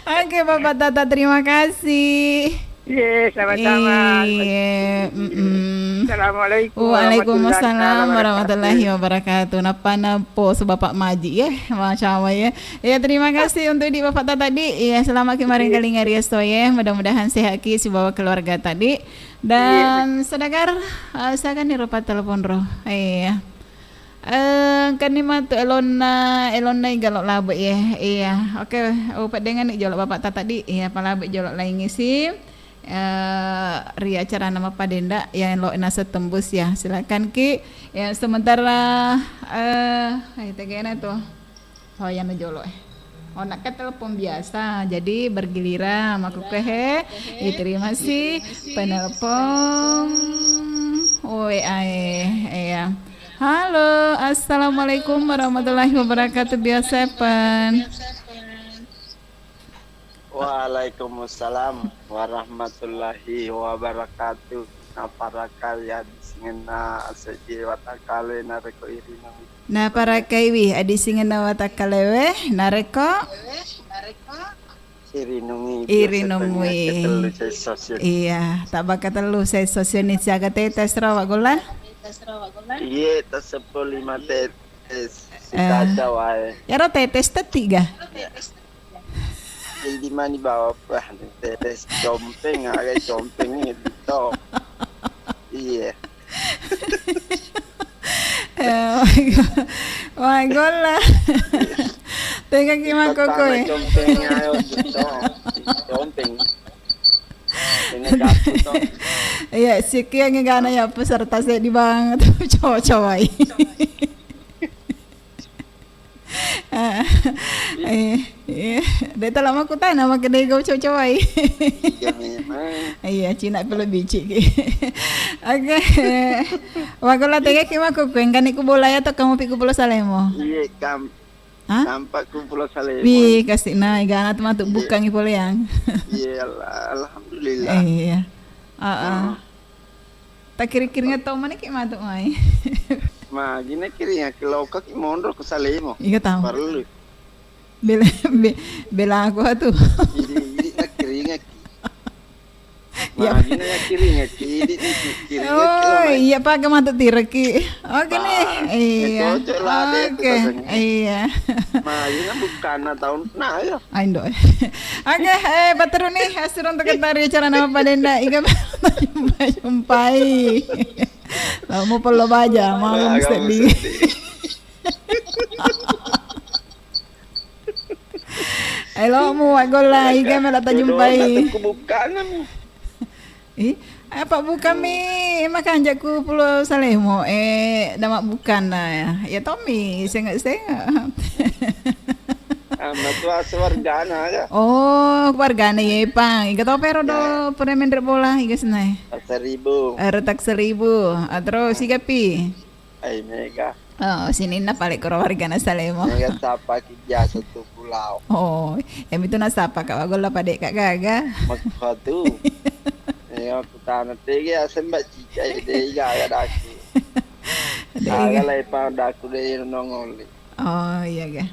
Oke, Bapak Tata, terima kasih. Iya, sama-sama. Iya, mm-mm. Assalamualaikum warahmatullahi wabarakatuh. Waalaikumsalam warahmatullahi wabarakatuh. Napa napo su Bapak Maji ya, Masya Allah ya. Ya, terima kasih untuk di Bapak Tata di. Ya, selamat kemarin kali ngarias to ya. Mudah-mudahan sehat ki sibawa keluarga tadi. Dan Sedagar, eh, silakan nih rupa telepon ro. Iya. Eh, kan ini mah tuh elonna, elonna iga lo labe ya. Iya. Oke, oh, padengan nih jolo Bapak Tata di. Iya, palabe jolo lain ngisi. Eh, ri acara nama padenda yang lo nasa tembus ya. Silakan ki. Ya, sementara, eh, eh, tegena tuh. Oh, yang jolo eh. Oh, nak telepon biasa, jadi bergiliran. Makukehe, terima kasih penelpon. W A e, iya. Halo, assalamualaikum warahmatullahi wabarakatuh. Biasa pen. Waalaikumsalam warahmatullahi wabarakatuh. Naparakai addisengna seddi watakkale narekko irinungi. Naparakaiwi addisengna watakkalewe narekko irinungi. Irinungi. Biasa tania ketellu sessosion. Iya, tabbaka tellu sessosion siaga tetes ro, Pak Golla? Iye, taseppulo lima tetes. Eh, sikaca wae. Ero tetes tetiga. Jadi mani bawa, wah, tetes compeng, aga compeng itu. Iya. Eh, Pak Golla. Tega ki mangkoko, eh. Compeng, ayo, compeng. Ini jatuh, toh. Iya, sikia ngegana ya peserta seddi banget. Coba-cobai. Ah, eh, eh, de' tala makkutana makkeda ega ucoba-cobai. Iya memang. Iya, cina pelo biciki. Oke. Wagolla tegaki makkukue, engkani ku Bola ya to kamu pi ku Pulo Salemo. Iya, kam-, Hah? Tampak ku Pulo Salemo. Wih, kasih na, igana tu matu Iya. bukangi poleang. Iya, al-, alhamdulillah. Iya. Ah, ah. Heeh. Takiri-kiringa tau maniki matu mai. Magina kiringa ki loka ki monro ku Salemo. Iga tau. Parellu. Bela, be-, bela aku atu. Idi, idi na kiringa ki. Iya. Magina ya kiringa ki, idi, idi kiringa ki Oh, mai. iya, pakai matu tiraki. Oke nih. Ah, Iya. cocok lah deh, Oke. kita dengar. Iya. Magina bukanna taunna ya. Aindo. Oke, eh, Patteruni, assurang untuk ketari acara nama Padenda, iga jumpai. Lalu mau perlu baja, mau Nah, kamu sedih. sedih. Elo mu, Wagolla, iga melo tajumpai. Jodohna tu ku bukanna mu. Ih, apa buka mi, makanja ku Pulo Salemo, eh, dama bukanna ya. Ya Tommy, sengak-sengak. Ah, matua sewargana ya. Oh, keluargana ya, Pang. Iga to pero do Ya. pura menre bola, iga senai. Seribu. Eh, retak seribu. Ah, terus iga pi. Ai mega. Oh, sininna pale kuro wargana Salemo. Mega sapa ki biasa tu pulau. Oh, yang itu nasapa Kak Wagolla pade Kak gaga. Makku tu. Iya, aku tanah tege asem mbak cica ide iga ada aku. Ada Ada iga. Lah ipa ada aku de nongoli. Oh, iya ga.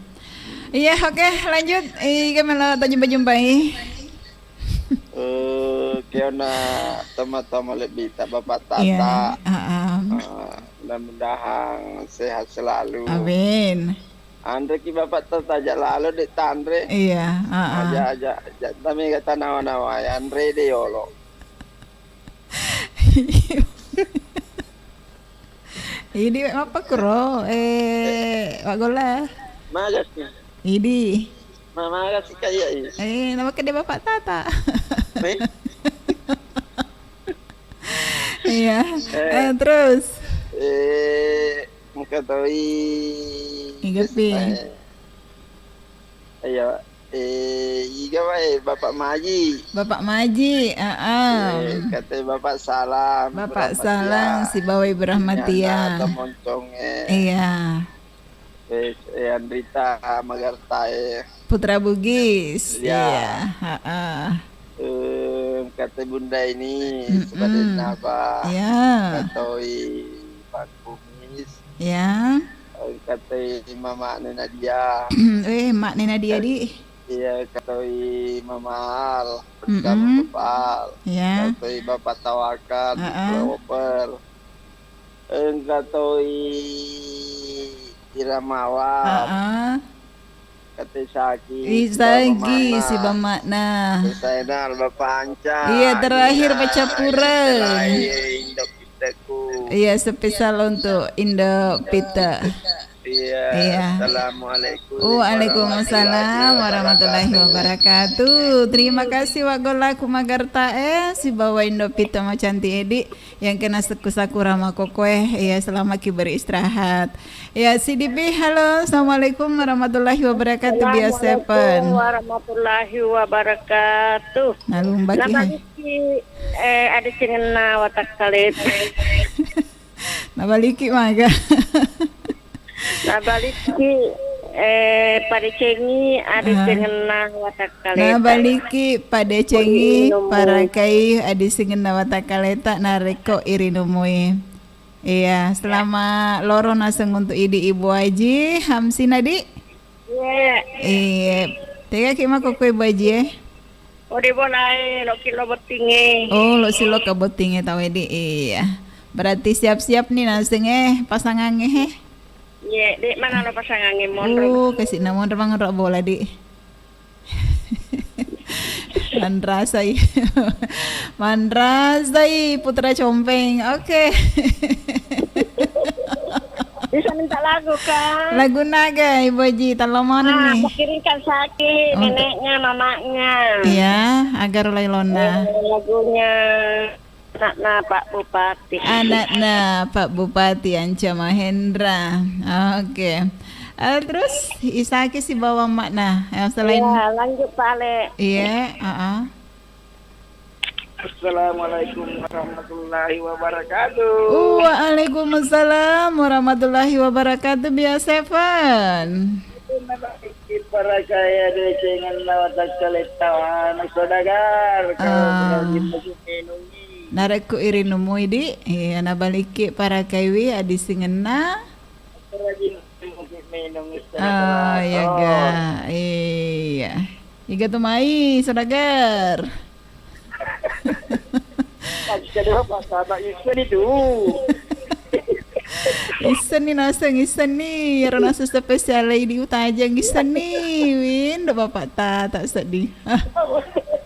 Iya, oke, lanjut. Iga melo tajumpa-jumpai. Eh, keona tama-tama lebih tak Bapak Tata. Iya, heeh. Eh, mudah-mudahan sehat selalu. Amin. Anre ki Bapak Tata aja lalo dek tanre. Iya, heeh. Aja, aja, aja. Tapi kata nawa-nawa ya, anre de yolo. Idi, apa kuro? Eh, Wagolla. Magas ni. Idi. Ma-, magas si kaya i. Eh, nama kede Bapak Tata. Eh? Iya. Eh. Eh, terus? Eh, muka toi. Iga pi. Eh, iya. Eh, iga wae, Bapak Maji. Bapak Maji, heeh. Eh, kata Bapak Salam, Bapak Rahmatiah. Salam, si bawai Berahmatiah. Nyana atau monconge. Iya. Eh, eh, Andrita Magartae. Putra Bugis. Iya. Iya, heeh. Eh, kata Bunda ini, Mm-mm. Sebaden apa? Iya. Katoi Pak Kumis. Iya. Engkatai mama'na Nadia. Eh, ma'na Nadia, Di. Iya, engkatai Mama Al, Mm-mm. Papa Al. Iya. Engkatai Bapak Tawakal, Heeh. Bapak Oper. Engkatai Iramawa. Heeh. Kate Saki, Ih, Saki, si Bamana. Si Bamana. Zainal, Bapak Anca. Iya, terakhir Iya, Pacapureng. Terakhir Indo Piteku. Iya, spesial untuk Indo Pite. Iya, Iya. Assalamualaikum Waalaikumsalam warahmatullahi warahmatullahi wabarakatuh. wabarakatuh. Terima kasih, Wa Gollaku Magarta, eh, si bawa Indo Pite mau cantik edi. Yang kena seku sakura mako kue, ya, selamat ki beristirahat. Ya, C D B, halo, assalamualaikum warahmatullahi wabarakatuh, biasa Assalamualaikum pen. warahmatullahi wabarakatuh. Nalumba ki, hai. Nabaliki, eh, ada cengenna watakkalet. Nabaliki maga. Nabalikki, eh, padecengi, Ah. adecengenna watakkaleta. Nabalikki, padecengi, Puri minummu. Parakai, adecengenna watakkaleta, narekko irinumui. Iya, selama loro naseng untuk idi Ibu Aji, Hamsina, Di? Iya. Iya. Tegaki mako kue Ibu Aji, eh? Oh, di bola, eh, lo kilo botting, eh. Oh, lo silo ke botting, eh, tau, Edi. Iya. Berarti siap-siap nih naseng, eh, pasangan, eh. Iya, dek mana lo pasangan, eh, monro. Uh, kasih na monro, monro bola, Di. Manrasai. Manrasai Putra Compeng. Oke. Bisa minta lagu, Kak? Lagu naga, Ibu Aji, tolong mana Ah, nih? Mau kirimkan sakit, Oh, neneknya, mamanya. Iya, agar lailona. Eh, lagunya Anakna Pak Bupati. Anakna Pak Bupati Anca Mahendra. Oke. Eh, terus Isaki sibawa makna. Eh, selain Ya, lanjut, Pak Ale. Iya, heeh. Assalamualaikum warahmatullahi wabarakatuh. Waalaikumsalam warahmatullahi wabarakatuh, Bia Seven. Itu nama seddi parakaya decengenna watakkaletta anu saudagar, kalau Ah. rajin muki minungi. Narekko irinumui, Di, iya, nabalikki parakaiwi adisingenna. Rajin muki minungi secara Ah, iya, teratur. Ga. Iya. Iga tu mai, saudagar. Makkeda bapak tata issenni tu. Issenni naseng, issenni. Iyaro naseng spesial lagi diutajang issenni. Windo bapak tata seddi. Ah,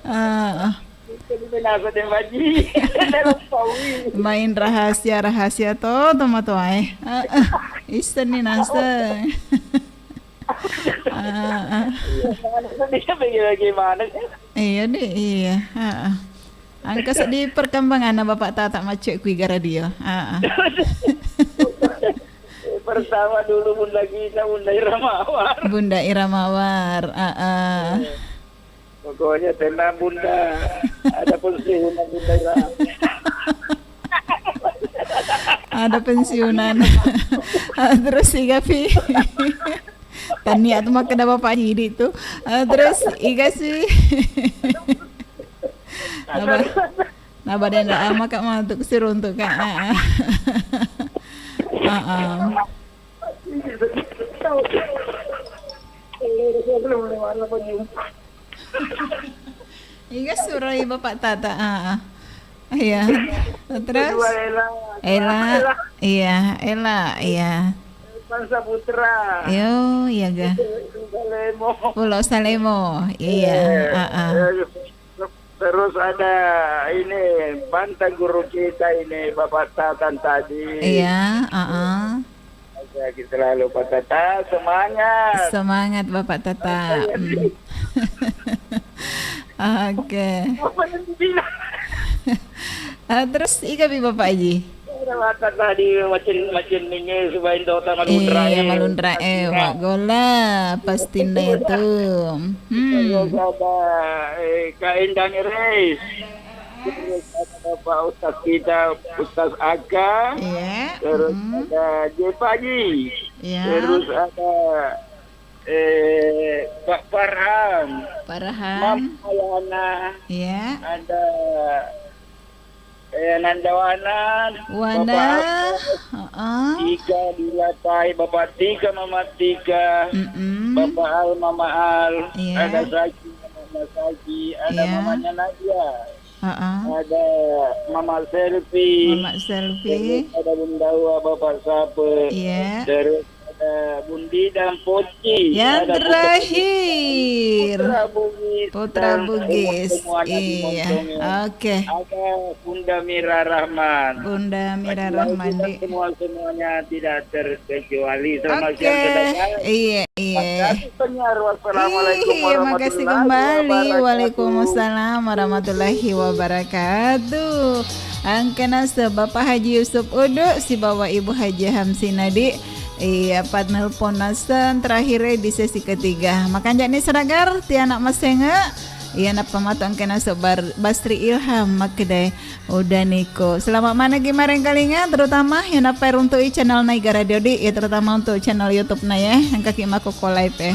ah. Issenni naseng deh, Baji. Saya lupa, wi. Main rahasia-rahasia to, tomatoae. Ah, ah. Issenni naseng. Ah, ah. Iya, mana sedih, bagaimana sih? Iya, Di, iya. Heeh. Engka seddi perkembanganna Bapak Tata macet kui garadio. Heeh. Pertama dulu Bunda Gina, Bunda Ira Mawar. Bunda Ira Mawar, heeh. Iya. Pokoknya tenang, Bunda. Ada pensiunan, Bunda Ira. Ada pensiunan. Ah, terus iga, Pi. Tania tu makkeda Bapak Jidi tu. Ah, terus iga si. Naba, naba denda ama kak mantuk siruntuk kak. Ah, ah. Ah, ah. Iga suroi Bapak Tata, ah, ah. Iya. Terus? Kedua Ella. Ella, Ella. Iya, Ella, iya. Bangsa Putra. Yo, iya ga. Pulau Salemo. Pulau Salemo, iya, Iya. ah, ah. Iya, iya. Terus ada ini, mantan guru kita ini, Bapak Tatan tadi. Iya, ah, ah. Sehat selalu, Pak Tata. Semangat. Semangat, Bapak Tata. Oke. Hmm. Oke. Apa yang dibilang? Ah, terus iga bi Bapak Haji? Ada Bapak Tata di macin, macin ninge subain dota malunra Iya, eh. malunra eh, Iya. Wa gola, pastinna itu. Hmm. Terus ada, eh, Kak Endang Reis. Terus ada Bapak Ustaz kita, Ustaz Aka. Iya. Terus Mm-mm. ada J P Haji. Iya. Terus ada, eh, Pak Farhan. Farhan. Mama Mayana. Iya. Ada, eh, Nanda Wana. Wana. Bapak Aka. Heeh. Tika Dilapai, Bapak Tika, Mama Tika. Mm-mm. Bapak Al, Mama Al. Iya. Ada Saki, Mama Saki. Ada Iya. mamanya Nadia. Heeh. Ada Mama Selfie. Mama Selfie. Terus ada Bunda Wa, Bapak Sape. Iya. Terus ada Bundi dan Poci. Yang Ada Putra terakhir. Putra Bugis. Putra Dan Bugis. semua-semuanya di Iya. Montong. Oke. Ada Bunda Mira Rahman. Bunda Mira Bagi Rahman, kita di. semua-semuanya tidak terkecuali. Selamat Oke. siang, saudara. Iya. Iya. Makasih, penyiar. Wassalamualaikum Iya, makasih warahmatullahi kembali. wabarakatuh. Waalaikumsalam warahmatullahi wabarakatuh. Engkana se Bapak Haji Yusuf Udu sibawa Ibu Haji Hamsina di, iya, pat nelpon naseng terakhir di sesi ketiga. Makanja ni sedagar, tiana masenge, iya, nappa matu engkana se Bar-, Basri Ilham makkedai. Udah niko. Selamat maneng ki marengkalinga, terutama yang nappai runtu'i channel Naiga Radio di, ya, terutama untuk channel YouTube na ya, engka ki makkukku live e.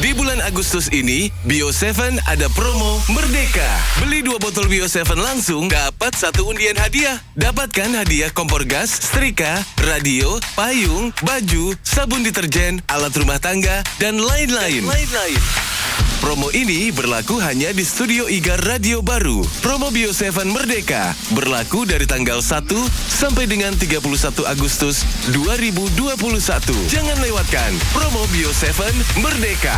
Di bulan Agustus ini, Bio Seven ada promo Merdeka. Beli dua botol Bio Seven langsung, dapat satu undian hadiah. Dapatkan hadiah kompor gas, setrika, radio, payung, baju, sabun deterjen, alat rumah tangga, dan lain-lain. Dan lain-lain. Promo ini berlaku hanya di Studio Igar Radio Baru. Promo Bio Seven Merdeka berlaku dari tanggal satu sampai dengan tiga puluh satu Agustus dua ribu dua puluh satu. Jangan lewatkan promo Bio Seven Merdeka.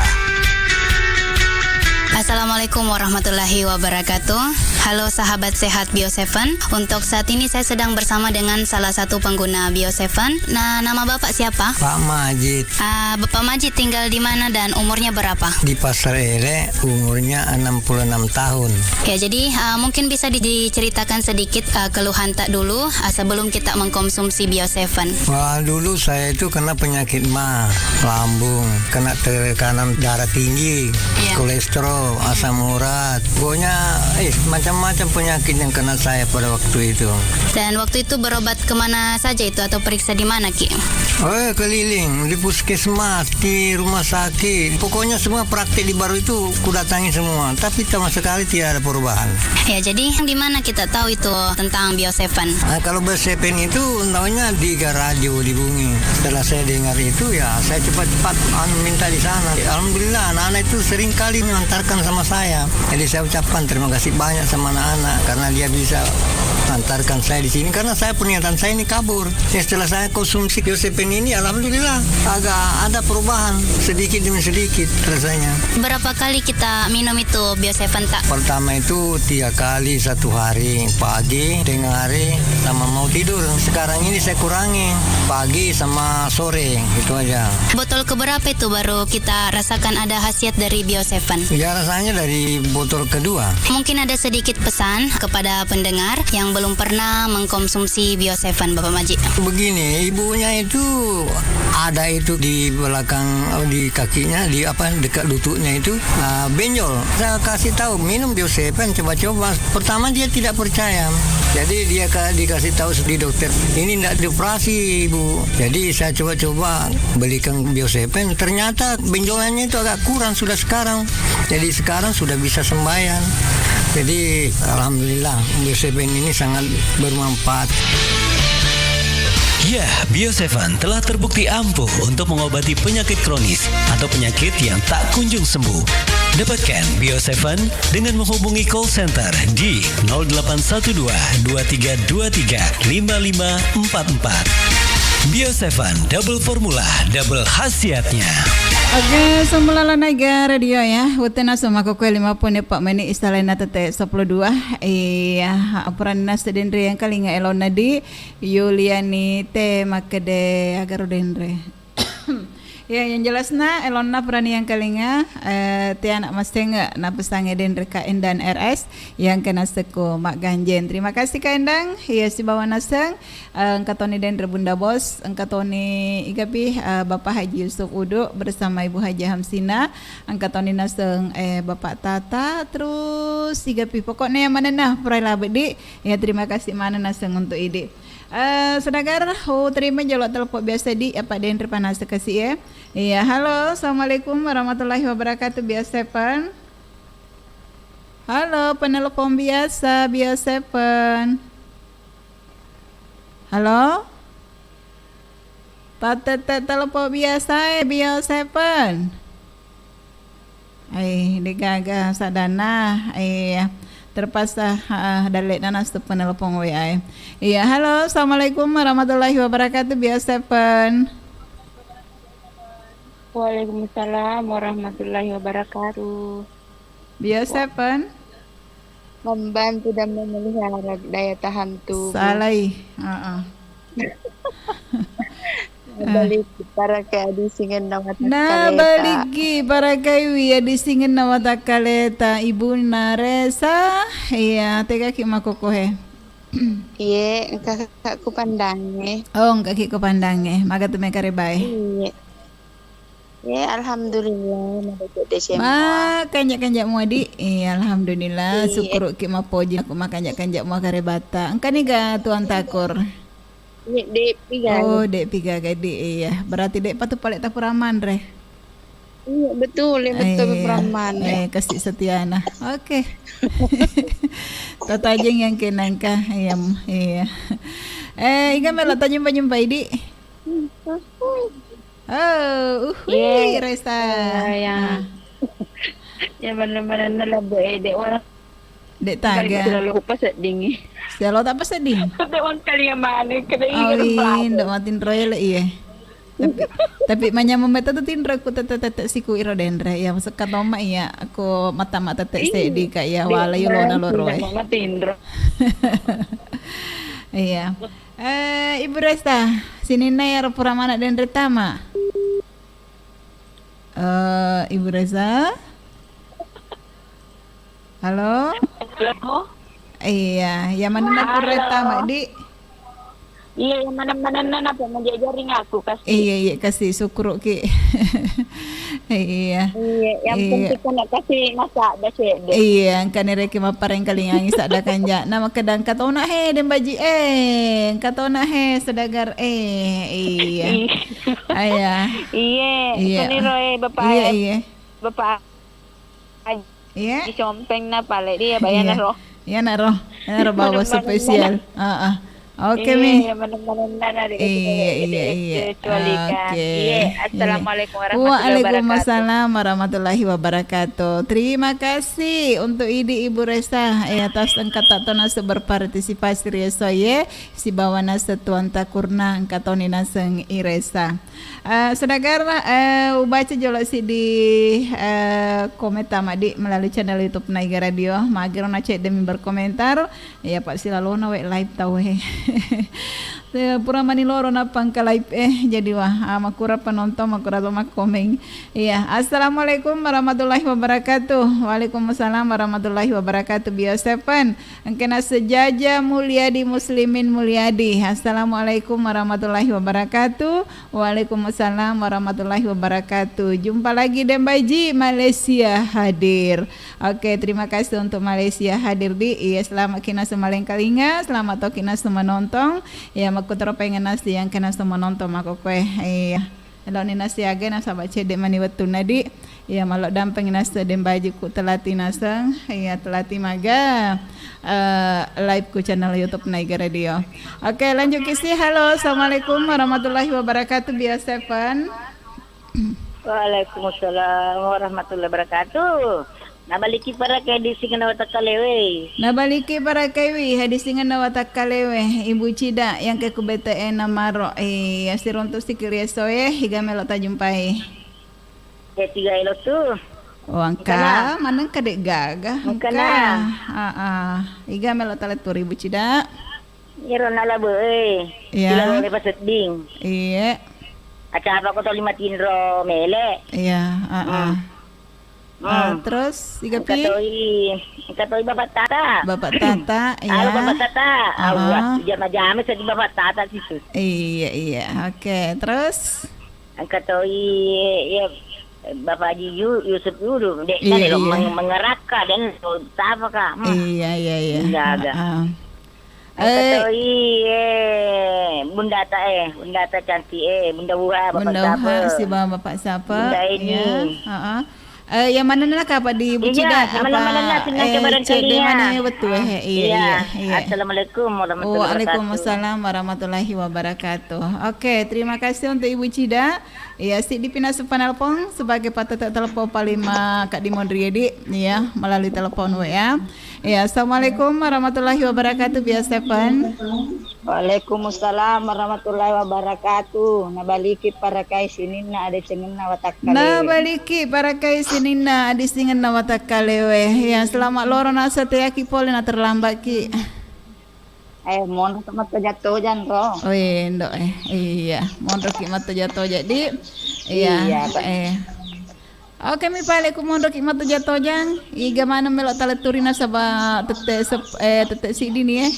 Assalamualaikum warahmatullahi wabarakatuh. Halo sahabat sehat Bio Seven. Untuk saat ini saya sedang bersama dengan salah satu pengguna Bio Seven. Nah, nama Bapak siapa? Pak Majid. Ah, Bapak Majid tinggal di mana dan umurnya berapa? Di Pasar Ele, umurnya enam puluh enam tahun. Ya, jadi, ah, mungkin bisa di-, diceritakan sedikit, ah, keluhan tak dulu, ah, sebelum kita mengkonsumsi Bio Seven. Wah, dulu saya itu kena penyakit ma, lambung, kena tekanan darah tinggi, iya, kolesterol, asam urat. Pokoknya, eh, macam-macam penyakit yang kena saya pada waktu itu. Dan waktu itu berobat kemana saja itu atau periksa di mana, Ki? Oh, keliling, di puskesmas, di rumah sakit. Pokoknya semua praktek di Baru itu kudatangi semua, tapi sama sekali tidak ada perubahan. Ya, jadi di mana kita tahu itu tentang Bio Seven? Nah, kalau Bio Seven itu tahunya di radio di Bumi. Setelah saya dengar itu, ya saya cepat-cepat, anu, minta di sana. Alhamdulillah, anak-anak itu sering kali mengantarkan sama saya. Jadi saya ucapkan terima kasih banyak sama anak-anak karena dia bisa antarkan saya di sini. Karena saya, pernyataan saya ini kabur. Ya, setelah saya konsumsi Bio Seven ini, alhamdulillah agak ada perubahan sedikit demi sedikit rasanya. Berapa kali kita minum itu Bio Seven, tak? Pertama itu tiga kali satu hari, pagi, tengah hari, sama mau tidur. Sekarang ini saya kurangi, pagi sama sore, itu aja. Botol keberapa itu baru kita rasakan ada khasiat dari Bio Seven? Ya, rasanya dari botol kedua. Mungkin ada sedikit pesan kepada pendengar yang belum pernah mengkonsumsi Bio Seven, Bapak Majid. Begini, ibunya itu ada itu di belakang, di kakinya, di apa, dekat lututnya itu, ah, benjol. Saya kasih tahu, "Minum Bio Seven, coba-coba." Pertama dia tidak percaya. Jadi dia ka-, dikasih tahu di dokter, "Ini ndak dioperasi, Ibu." Jadi saya coba-coba belikan Bio Seven, ternyata benjolannya itu agak kurang sudah sekarang. Jadi sekarang sudah bisa sembahyang. Jadi alhamdulillah, Bio Seven ini sangat bermanfaat. Ya, Bio Seven telah terbukti ampuh untuk mengobati penyakit kronis atau penyakit yang tak kunjung sembuh. Dapatkan Bio Seven dengan menghubungi call center di nol delapan satu dua, dua tiga dua tiga, lima lima empat empat. Bio Seven, double formula, double khasiatnya. Oke, semula lana ga radio ya. Wetena sumako kue lima puluh empat menit, istalena tete sepuluh dua. Iya, apurana sedendri yang kalinga elona di Yuliani te makkede agaro denre. Ya, yang jelasna, elonna purani yang kalinga, eh, tiana massenge napesange denre K N dan R S yang kena seko magganjen. Terima kasih K N dan, ya, sibawa naseng, eh, engka toni denre Bunda Bos, engka toni igapi, eh, Bapak Haji Yusuf Udu bersama Ibu Haji Hamsina, engka toni naseng, eh, Bapak Tata, terus igapi pokoknya yang mana nah, purai labedi, ya, terima kasih mana naseng untuk idi. Eh, sedagar, oh, terima jolo telepon biasa di, apa, denre panase kasi, ya. Iya, halo, assalamualaikum warahmatullahi wabarakatuh, Bio Seven. Halo, penelpon biasa, Bio Seven. Halo? Patete telepon biasa, eh, Bio Seven. Eh, degaga sadana, eh, terpaksa, ah, dalle'na nasu penelpon W A, eh. Iya, halo, assalamualaikum warahmatullahi wabarakatuh, Bio Seven. Waalaikumsalam warahmatullahi wabarakatuh. Bio Seven. Membantu dan memelihara daya tahan tubuh. Salai, heeh. Nabaliki parakai adisingenna watakkaleta. Nabaliki parakaiwi adisingenna watakkaleta, Ibunna Resa. Iya, tegaki makkokkoe. Iye, engka kakakku pandangnge. Oh, engkaki ko pandangnge. Maga tu mekarebae. Iye. Ye, alhamdulillah, madeceng-deceng mua. Makanja-kanja mua, Di. Iya, alhamdulillah. Iya. Sukkuruki mappoji aku makanja-kanja mua karebata. Engkani ga tuang takur? Iya, de'pi gaga. Oh, de'pi gaga, Di. Iya. Berarti de'pa tu pale tapura manre. Iya, betul, iya, betul, Iya, Brahman. Eh, kasih Setiana. Oke. Tatajeng yang kenangka, iya, iya. Eh, iga melo tanyumpa-nyumpa idi? Oh, uhui, Iya. Resa. Eh, ya. Ah. Ya, bener-bener lah, Bu, eh, dek orang Dek taga. Selalu pas sedding. Selalu tak pas sedding. Kede wangkali yang mana, kede Oh, ingat iya, apa. Ndak matinro ya, Le, iya. Tapi, tapi manyameng mata tu tinro ku tete-tete siku iro denre. Ya, maksud katoma iya, aku mata-mata tete Iya. seddi ka iya, Dek, wala yu lona loro, eh. Mama tinro. Iya. Eh, Ibu Resta, sininna ya pura mana denre tama? Eh, Ibu Reza? Halo? Halo? Iya, yang mana nak Halo. Kereta, Mak Di? Iya, yang mana-mana napa menjajari ngaku kasih. Iya, iya, kasih syukur ki. Iya. Iya, yang Iya. penting kan nak kasih masak dah cek deh. Iya, engka ni reki mapareng kalingangi sadda kanja. Nama kedang katona he, den baji, eh, katona he, sedagar, eh, iya. Iya. Ayah. Iya, Iya. Seni Roy, Bapak Iya, Ayah. Iya. Bapak Haji Iya. Compeng na pale dia, bayana Iya. Roh. Iya, nak Roh. Iya, Roh, bawa Mana-mana spesial. Ah, ah. Oke, Iya, Mi. Mana-mana nana dek Iya, kita iya, dek iya. Kecuali kan. Oke. Iya, Iya. Assalamualaikum warahmatullahi wabarakatuh. Waalaikumsalam warahmatullahi wabarakatuh. Terima kasih untuk Idi Ibu Resa, eh, atas engka tak tona berpartisipasi rieso ye, sibawa nase tuanta kurna engka toni naseng Iresa. Eh, saudagar, eh, ubaca jolo siddi, eh, komenta Maddi melalui channel YouTube Naiga Radio. Magiro na cedde mi berkomentar. Ya, Pak, silalona we live tau, he. Eh, pura mani loro nappa engka live, eh. Jadi, wah, ah, makura penonton, makura to makkomeng. Iya, assalamualaikum warahmatullahi wabarakatuh. Waalaikumsalam warahmatullahi wabarakatuh. Bio Seven. Engkena sejaja Mulyadi Muslimin Mulyadi. Assalamualaikum warahmatullahi wabarakatuh. Waalaikumsalam warahmatullahi wabarakatuh. Jumpa lagi Dembaji, Malaysia hadir. Oke, terima kasih untuk Malaysia hadir di. Iya, selamat kina semaleng kalinga, selamat to kina semenontong. Ya, makku toro pengen nasi yang kena semenontong mako kue. Iya. Elo ni nasi age nasaba cedde mani wettu nadi. Iya, malo dampeng nase Dembaji ku telati naseng. Iya, telati maga. Eh, live ku channel YouTube Naiga Radio. Oke, lanjut kisi. Halo, assalamualaikum warahmatullahi wabarakatuh. Bio Seven. Waalaikumsalam warahmatullahi wabarakatuh. Nabaliki para ke di singenna watakkalewe. Nabaliki para kewi hadisingenna watakkalewe. Ibu Cida yang ke kubete ena maro. Eh, ya siruntu sikiri esoe, higa melo tajumpai. Ya tiga elo tu. Oh, engka, Engkana. Maneng kadek gaga. Engkana. Engka. Ah, ah. Iga melo taletturi, Bu Cida. Iro nalabe, eh. Iya. Silalo lepa sedding. Iya. Acaba ko toli matinro mele. Iya, ah, ah. Hmm. Ah, Hmm. Terus, iga Engka pi? Toi, engka toi Bapak Tata. Bapak Tata, Halo, iya. Bapak Tata. Ah, Awak, ah. Jama-jama seddi Bapak Tata situ. Iya, iya. Oke, terus? Engka toi, ya, Bapak Haji Yu-, Yusuf Yudu, dek, Iya, kan, lo iya. meng-, mengerakka, dan lo tapa, Kak? Hmm. Iya, iya, iya. Menjaga. Heeh. Engka Eh. toi, eh, Bundata, eh, Bundata cantik, eh, Bunda Uha, Bapak Bunda Uha, Sapa? Sibawa Bapak Sapa? Bunda Eni. Iya, heeh. Eh, yang mana nak apa di Bucida? Iya, yang mana-mana nak, senang eh, ke bareng cek di kalian. Mana betul, eh, iya, Iya. Iya, iya. Assalamualaikum warahmatullahi wabarakatuh. Waalaikumsalam warahmatullahi wabarakatuh. Oke, terima kasih untuk Ibu Cida. Iya, siddi pinasu panelpon sebagai patete telepon paling ma-, Kak Dimon Riedi, iya, melalui telepon W A. Iya, assalamualaikum warahmatullahi wabarakatuh, Bio Seven. Waalaikumsalam warahmatullahi wabarakatuh. Nabaliki parakai sininna adecengenna watakkale. Nabaliki parakai sininna adisingenna watakkalewe. Iya, selamat loro nasa teaki pole na terlambat ki. Eh, monro ki mattoja-tojang ro. Oh, iya, Ndok, eh. Iya, monro ki mattoja-toja, Di. Iya, Iya, Pak. Eh. Oke, mi pale ku monro ki mattoja-tojang. Iga maneng melo taletturi nasaba tette sep-, eh, tette siddi ni, eh.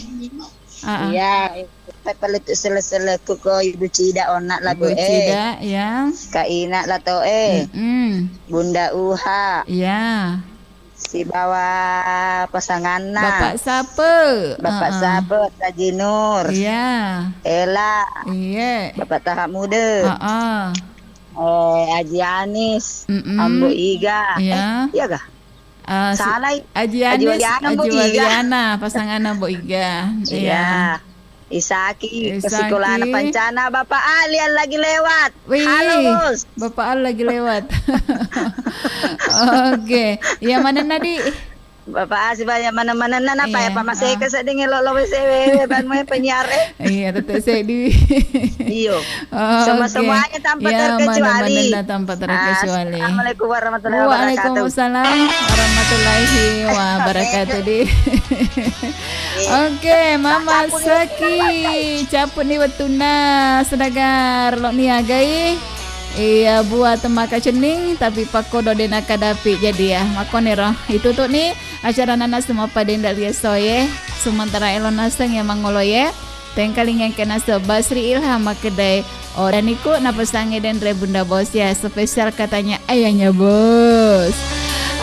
Ah, ah. Iya, pale tu sele-sele ku ko Ibu Cida onna lagu, Ibu eh. Cida, iya. Kak Ina Lato, eh. Mm-mm. Bunda Uha. Iya. Sibawa pasanganna. Bapak Sape. Bapak Heeh. Sape, Taji Nur. Iya. Ela. Iya. Bapak Taha Muda. Heeh. Eh, Aji Anis, Mm-mm. Ambo Iga. Iya. Eh, iya kah? Ah, si Salah, i. Aji Aji Anis, Waliana, Ambo Aji Iga. Waliana, pasangan Ambo Iga. Iya. Iya. Isaki, Isaki. Sekolah anak pancana, Bapak Ali yang lagi lewat. Wih, Halo, Bos. Bapak Al lagi lewat. Oke. Iya, mana Nadi? Bapak A, sibawa maneng-manenna napa ya, Iya, Pak? Masih ah. Keseding lo lo sewe ban penyiar, eh. Iya, tetap sedih. Iyo. Oh, oke. Semua-semuanya tanpa Ya, terkecuali. Mana-mana tanpa terkecuali. Assalamualaikum warahmatullahi wabarakatuh. Waalaikumsalam warahmatullahi wabarakatuh, Di. Iya. Oke, Mama Sapu ni Saki, capu ni wettunna sedagar lo niagai. Iya, buah temaka cening, tapi pakkodo de nakadapi. Jadi ya, makkoniro. Itu tuh ni acara nana semua pada ndak lihat soye. Sementara elo naseng ya mangolo ye. Tengkaling yang kena sebasri Ilham makkedai. Oh, dan iku napasangi dan re Bunda Bos ya. Spesial katanya ayahnya Bos.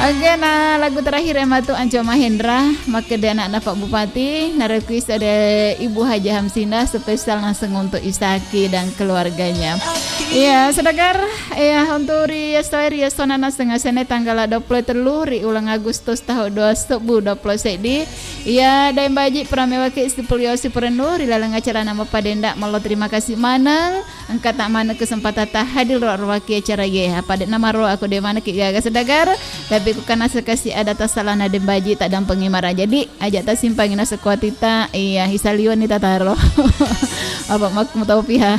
Oke, nah, lagu terakhir ya matu Anco Mahendra. Makkeda anakna Pak Bupati, narequest ada Ibu Haja Hamsina, spesial langsung untuk Isaki dan keluarganya. Iya, sedagar, iya, untuk ri estoe, ri estona naseng asene tanggal dua puluh tellu ri uleng Agustus tahun dua sebbu dua puluh seddi. Iya, Daeng Baji, pramewaki sipulio sipurennu ri laleng acara nama padenda, mallo terima kasih maneng. Engka tak mana kesempatan tak hadir ro ruaki acara ye. Apa dek nama ro aku de mana ki gaga sedagar. Tapi ku kana sekasi ada tasalah na Daeng Baji tak dampengi mara. Jadi, aja tasimpangi na sekuatita. Iya, hisalioni tataro. Apa makmu tau piha.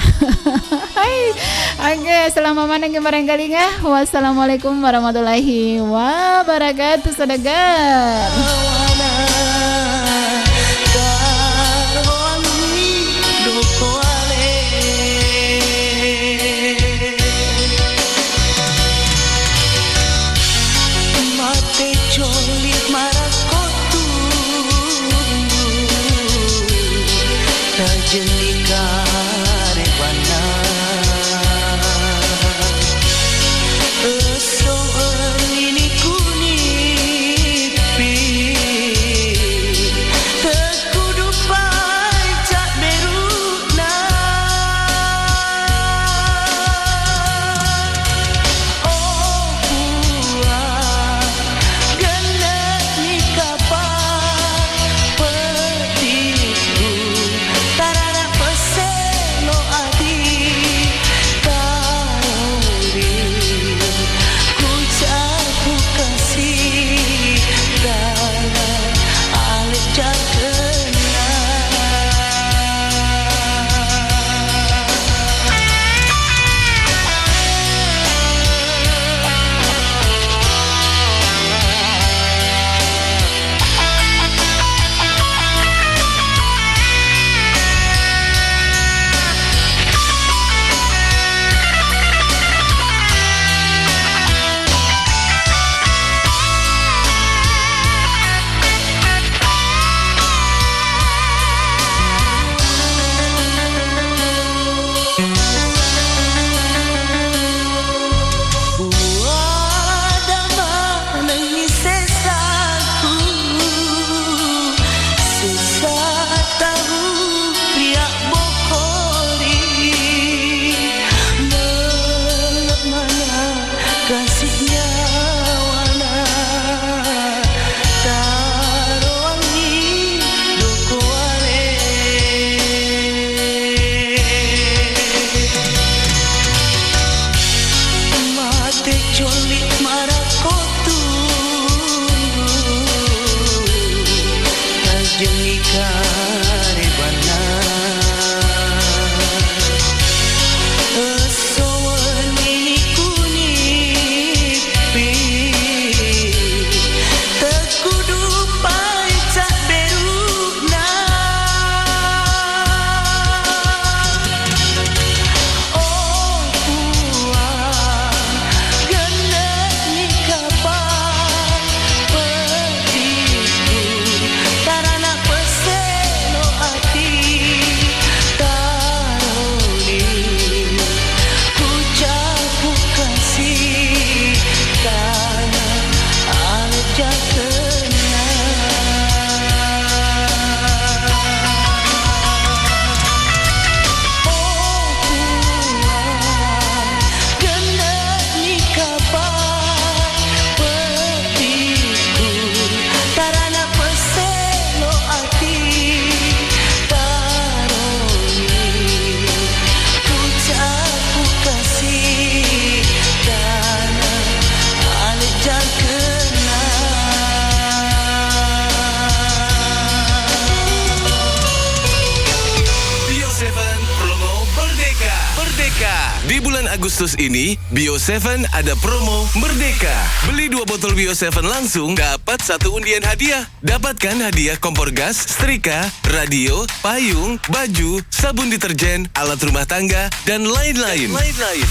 Hai. Oke, selamat maneng marengkalinga. Wassalamualaikum warahmatullahi wabarakatuh. Sedagar. Mate coli marakkotu, tajenni karebanna. Esso elini kunippi, Kudupai cabberu'na. Oh Puang, genne'ni kapang petikku, tarana pesselo ati. Taroni kucapu kasih, ale jakenna. Manengngi sessaku, sessa tahu riabbokori, mele'mana kasih nyawana, taroangngi doko ale. Mate coli marakkotu, tajengngi karebanna. Esso wenni kunippi, tekudupai cabberu'na. Oh Puang, genne'ni kapang petikku, tarana pesse Bulan Agustus ini, Bio Seven ada promo Merdeka. Beli dua botol Bio Seven langsung, dapat satu undian hadiah. Dapatkan hadiah kompor gas, setrika, radio, payung, baju, sabun deterjen, alat rumah tangga, dan lain-lain. Lain-lain.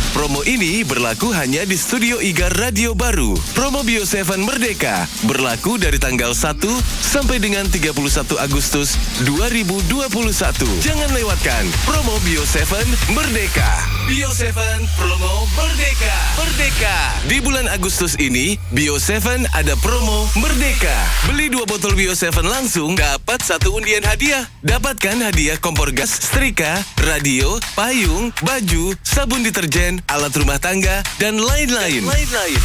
Promo ini berlaku hanya di Studio Iga Radio Baru. Promo Bio Seven Merdeka berlaku dari tanggal satu sampai dengan tiga puluh satu Agustus dua ribu dua puluh satu. Jangan lewatkan promo Bio Seven Merdeka. Bio Seven promo Merdeka. Merdeka. Di bulan Agustus ini, Bio Seven ada promo Merdeka. Beli dua botol Bio Seven langsung, dapat satu undian hadiah. Dapatkan hadiah kompor gas, setrika, radio, payung, baju, sabun deterjen, alat rumah tangga, dan lain-lain. Lain-lain.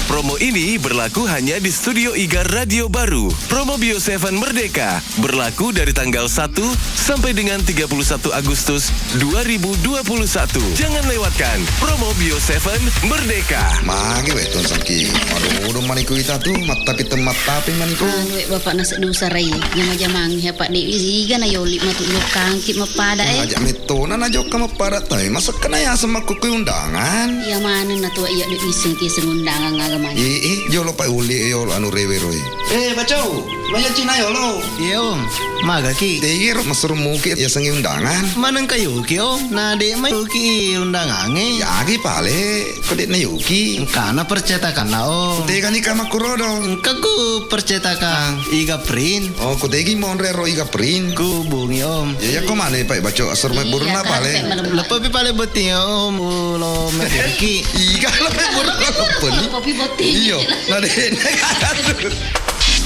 Promo ini berlaku hanya di Studio Iga Radio Baru. Promo Bio Seven Merdeka berlaku dari tanggal satu sampai dengan tiga puluh satu Agustus dua ribu dua puluh satu. Jangan lewatkan promo Bio Seven Merdeka. Magi wetton saki. Aduh, udah maniku ita tuh, mata pitem mata api maniku. Anu, wek bapak nasi dusa rai. Nyama-jamang ya, Pak, de iga na yoli matu jokangki mappada, eh. Aja metona na jokka mappada, tapi masa kena ya sama kuku undangan. Iya, mana na tua iya de iseng ki seng undangan aga mana. Eh, eh, jolo Pak uli, eh, yolo anu rewe roi. Eh, Bacau, maya Cina yolo. Iya, Om. Maga ki? Degi ro masur muki ya sengi undangan. Maneng kayu ki, Om. Na de mai ki undangange. Ya ki pale. Ko de'na yuki. Engkana percetakanna, Om. Tegani ka makkurodo. Engka ku percetakan Iga Print. Oh, ko tegi monre ro Iga Print. Ku bungi, Om. Ya, ya, ko mana Pak Baco asur mai burna pale. Lepo pi pale botting, Om. Ulo meki. Iga lepo burna lepo ni. Lepo pi botting. Iyo, na de.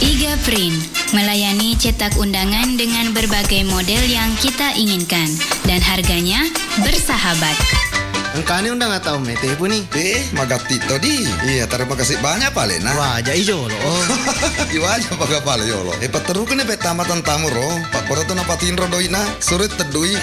Iga Print melayani cetak undangan dengan berbagai model yang kita inginkan dan harganya bersahabat. Engkani undang atau mete puni? Eh, magatti to di. Iya, terima kasih banyak pale na. Wah, aja ijo lo. Oh. Iwaja paga pale yolo. Eh, paterukne pe tama tantamu ro. Pak Poro tu napatinro doina. Surit teddui.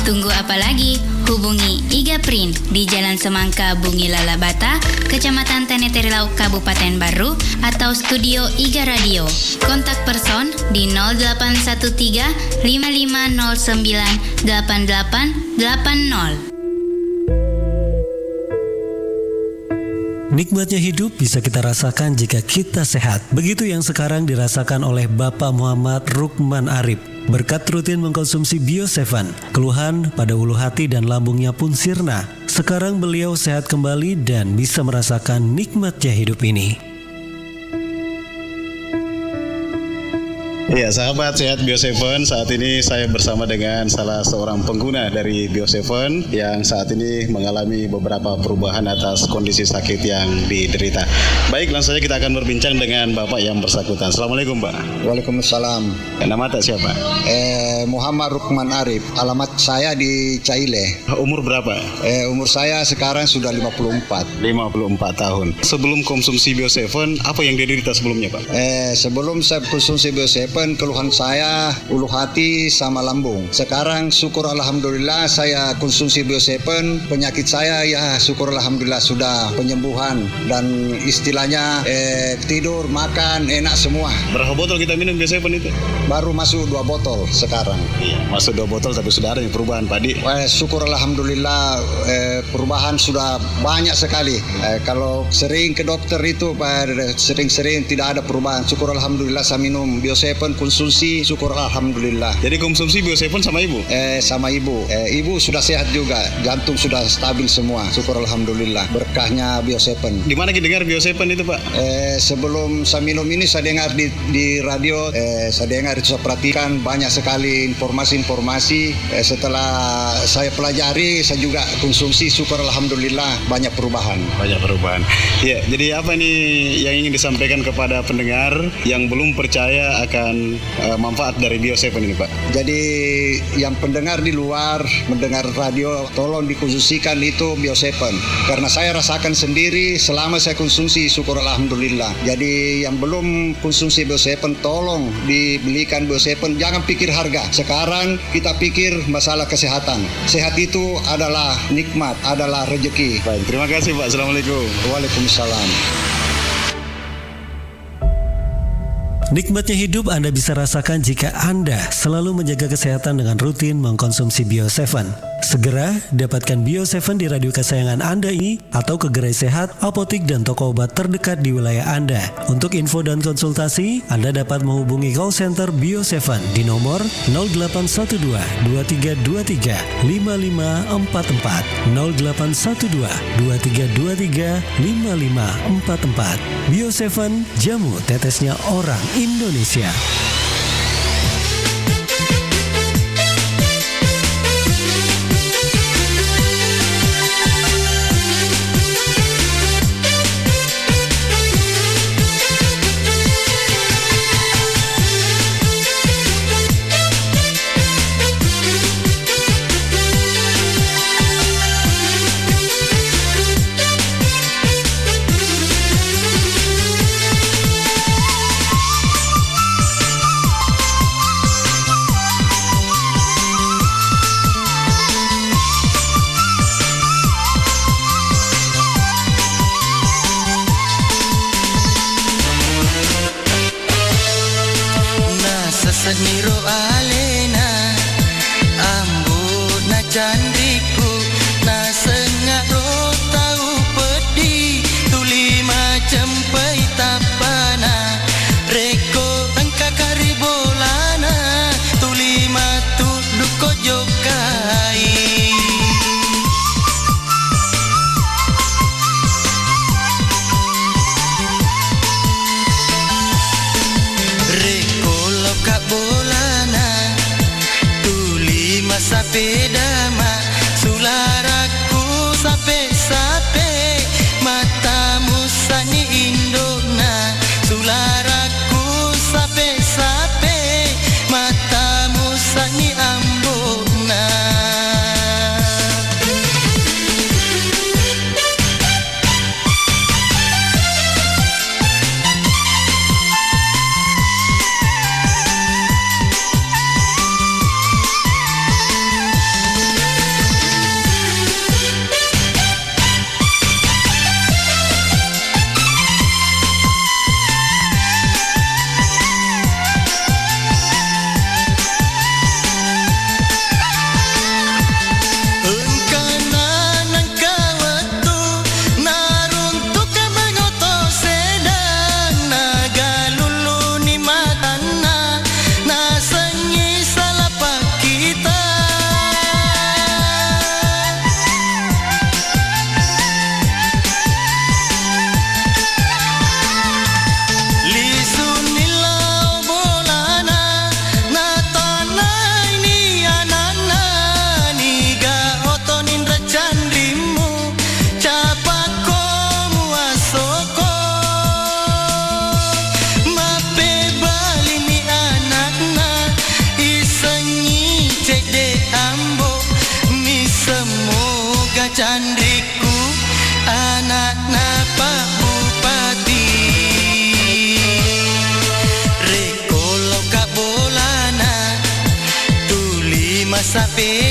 Tunggu apa lagi? Hubungi Iga Print di Jalan Semangka, Bungi Lalabata, Kecamatan Tane Terilau, Kabupaten Barru, atau Studio Iga Radio. Kontak person di nol delapan satu tiga lima lima nol sembilan delapan delapan delapan nol. Nikmatnya hidup bisa kita rasakan jika kita sehat. Begitu yang sekarang dirasakan oleh Bapak Muhammad Rukman Arif. Berkat rutin mengkonsumsi Bio Seven, keluhan pada ulu hati dan lambungnya pun sirna. Sekarang beliau sehat kembali dan bisa merasakan nikmatnya hidup ini. Iya, sahabat sehat Bio Seven, saat ini saya bersama dengan salah seorang pengguna dari Bio Seven yang saat ini mengalami beberapa perubahan atas kondisi sakit yang diderita. Baik, langsung saja kita akan berbincang dengan Bapak yang bersangkutan. Assalamualaikum, Pak. Waalaikumsalam. Nama tak siapa? Eh, Muhammad Rukman Arif. Alamat saya di Caile. Umur berapa? Eh, umur saya sekarang sudah lima puluh empat. Lima puluh empat tahun. Sebelum konsumsi Bio Seven, apa yang diderita sebelumnya, Pak? Eh, sebelum saya konsumsi Bio Seven, keluhan saya ulu hati sama lambung. Sekarang syukur alhamdulillah saya konsumsi Bio Seven, penyakit saya ya syukur alhamdulillah sudah penyembuhan dan istilahnya, eh, tidur, makan, enak semua. Berapa botol kita minum Bio Seven itu? Baru masuk dua botol sekarang. Iya, masuk dua botol tapi sudah ada perubahan, Pak Di. Wah, syukur alhamdulillah, eh, perubahan sudah banyak sekali. Eh, kalau sering ke dokter itu, Pak, sering-sering tidak ada perubahan. Syukur alhamdulillah saya minum Bio Seven konsumsi, syukur alhamdulillah. Jadi konsumsi Bio Seven sama ibu? Eh, sama ibu. Eh, ibu sudah sehat juga, jantung sudah stabil semua. Syukur alhamdulillah. Berkahnya Bio Seven. Di mana kita dengar Bio Seven itu, Pak? Eh, sebelum saya minum ini saya dengar di, di radio, eh, saya dengar itu saya perhatikan banyak sekali informasi-informasi. Eh, setelah saya pelajari, saya juga konsumsi, syukur alhamdulillah banyak perubahan. Banyak perubahan. Ya, jadi apa ini yang ingin disampaikan kepada pendengar yang belum percaya akan, eh, manfaat dari Bio Seven ini, Pak? Jadi yang pendengar di luar, mendengar radio, tolong dikonsumsikan itu Bio Seven. Karena saya rasakan sendiri selama saya konsumsi, syukur alhamdulillah. Jadi yang belum konsumsi Bio Seven, tolong dibelikan Bio Seven. Jangan pikir harga. Sekarang kita pikir masalah kesehatan. Sehat itu adalah nikmat, adalah rezeki. Baik, terima kasih, Pak. Assalamualaikum. Waalaikumsalam. Nikmatnya hidup Anda bisa rasakan jika Anda selalu menjaga kesehatan dengan rutin mengkonsumsi Bio Seven. Segera dapatkan Bio Seven di radio kesayangan Anda ini atau ke gerai sehat, apotik, dan toko obat terdekat di wilayah Anda. Untuk info dan konsultasi, Anda dapat menghubungi call center Bio Seven di nomor nol delapan satu dua, dua tiga dua tiga, lima lima empat empat, nol delapan satu dua, dua tiga dua tiga, lima lima empat empat. Bio Seven, jamu tetesnya orang Indonesia. Nasesengniro alena, ambo'na canrikku, nasengngaro tau peddi, tuli macempai tappana, rekko engka kari bolana, tuli matudduko jokkai. Rekko lokka bolana, tuli massapedama, sularakku sape-sape, mattamussani indo'na, sularakku sape-sape, mattamussani ambo'na. Engkana nengka wettu, naruntukka mengoto sedang, nagalulluni matanna, nasengngi salapa kita. Lisunni lao bolana, natannaini ananna, niga oto ninra canrimmu, capakko muassoko. Mappebalini anakna, isengngi cedde ambo, misseng moga canrikku, anakna Pak Bupati. Rekko lokka bolana, tuli massape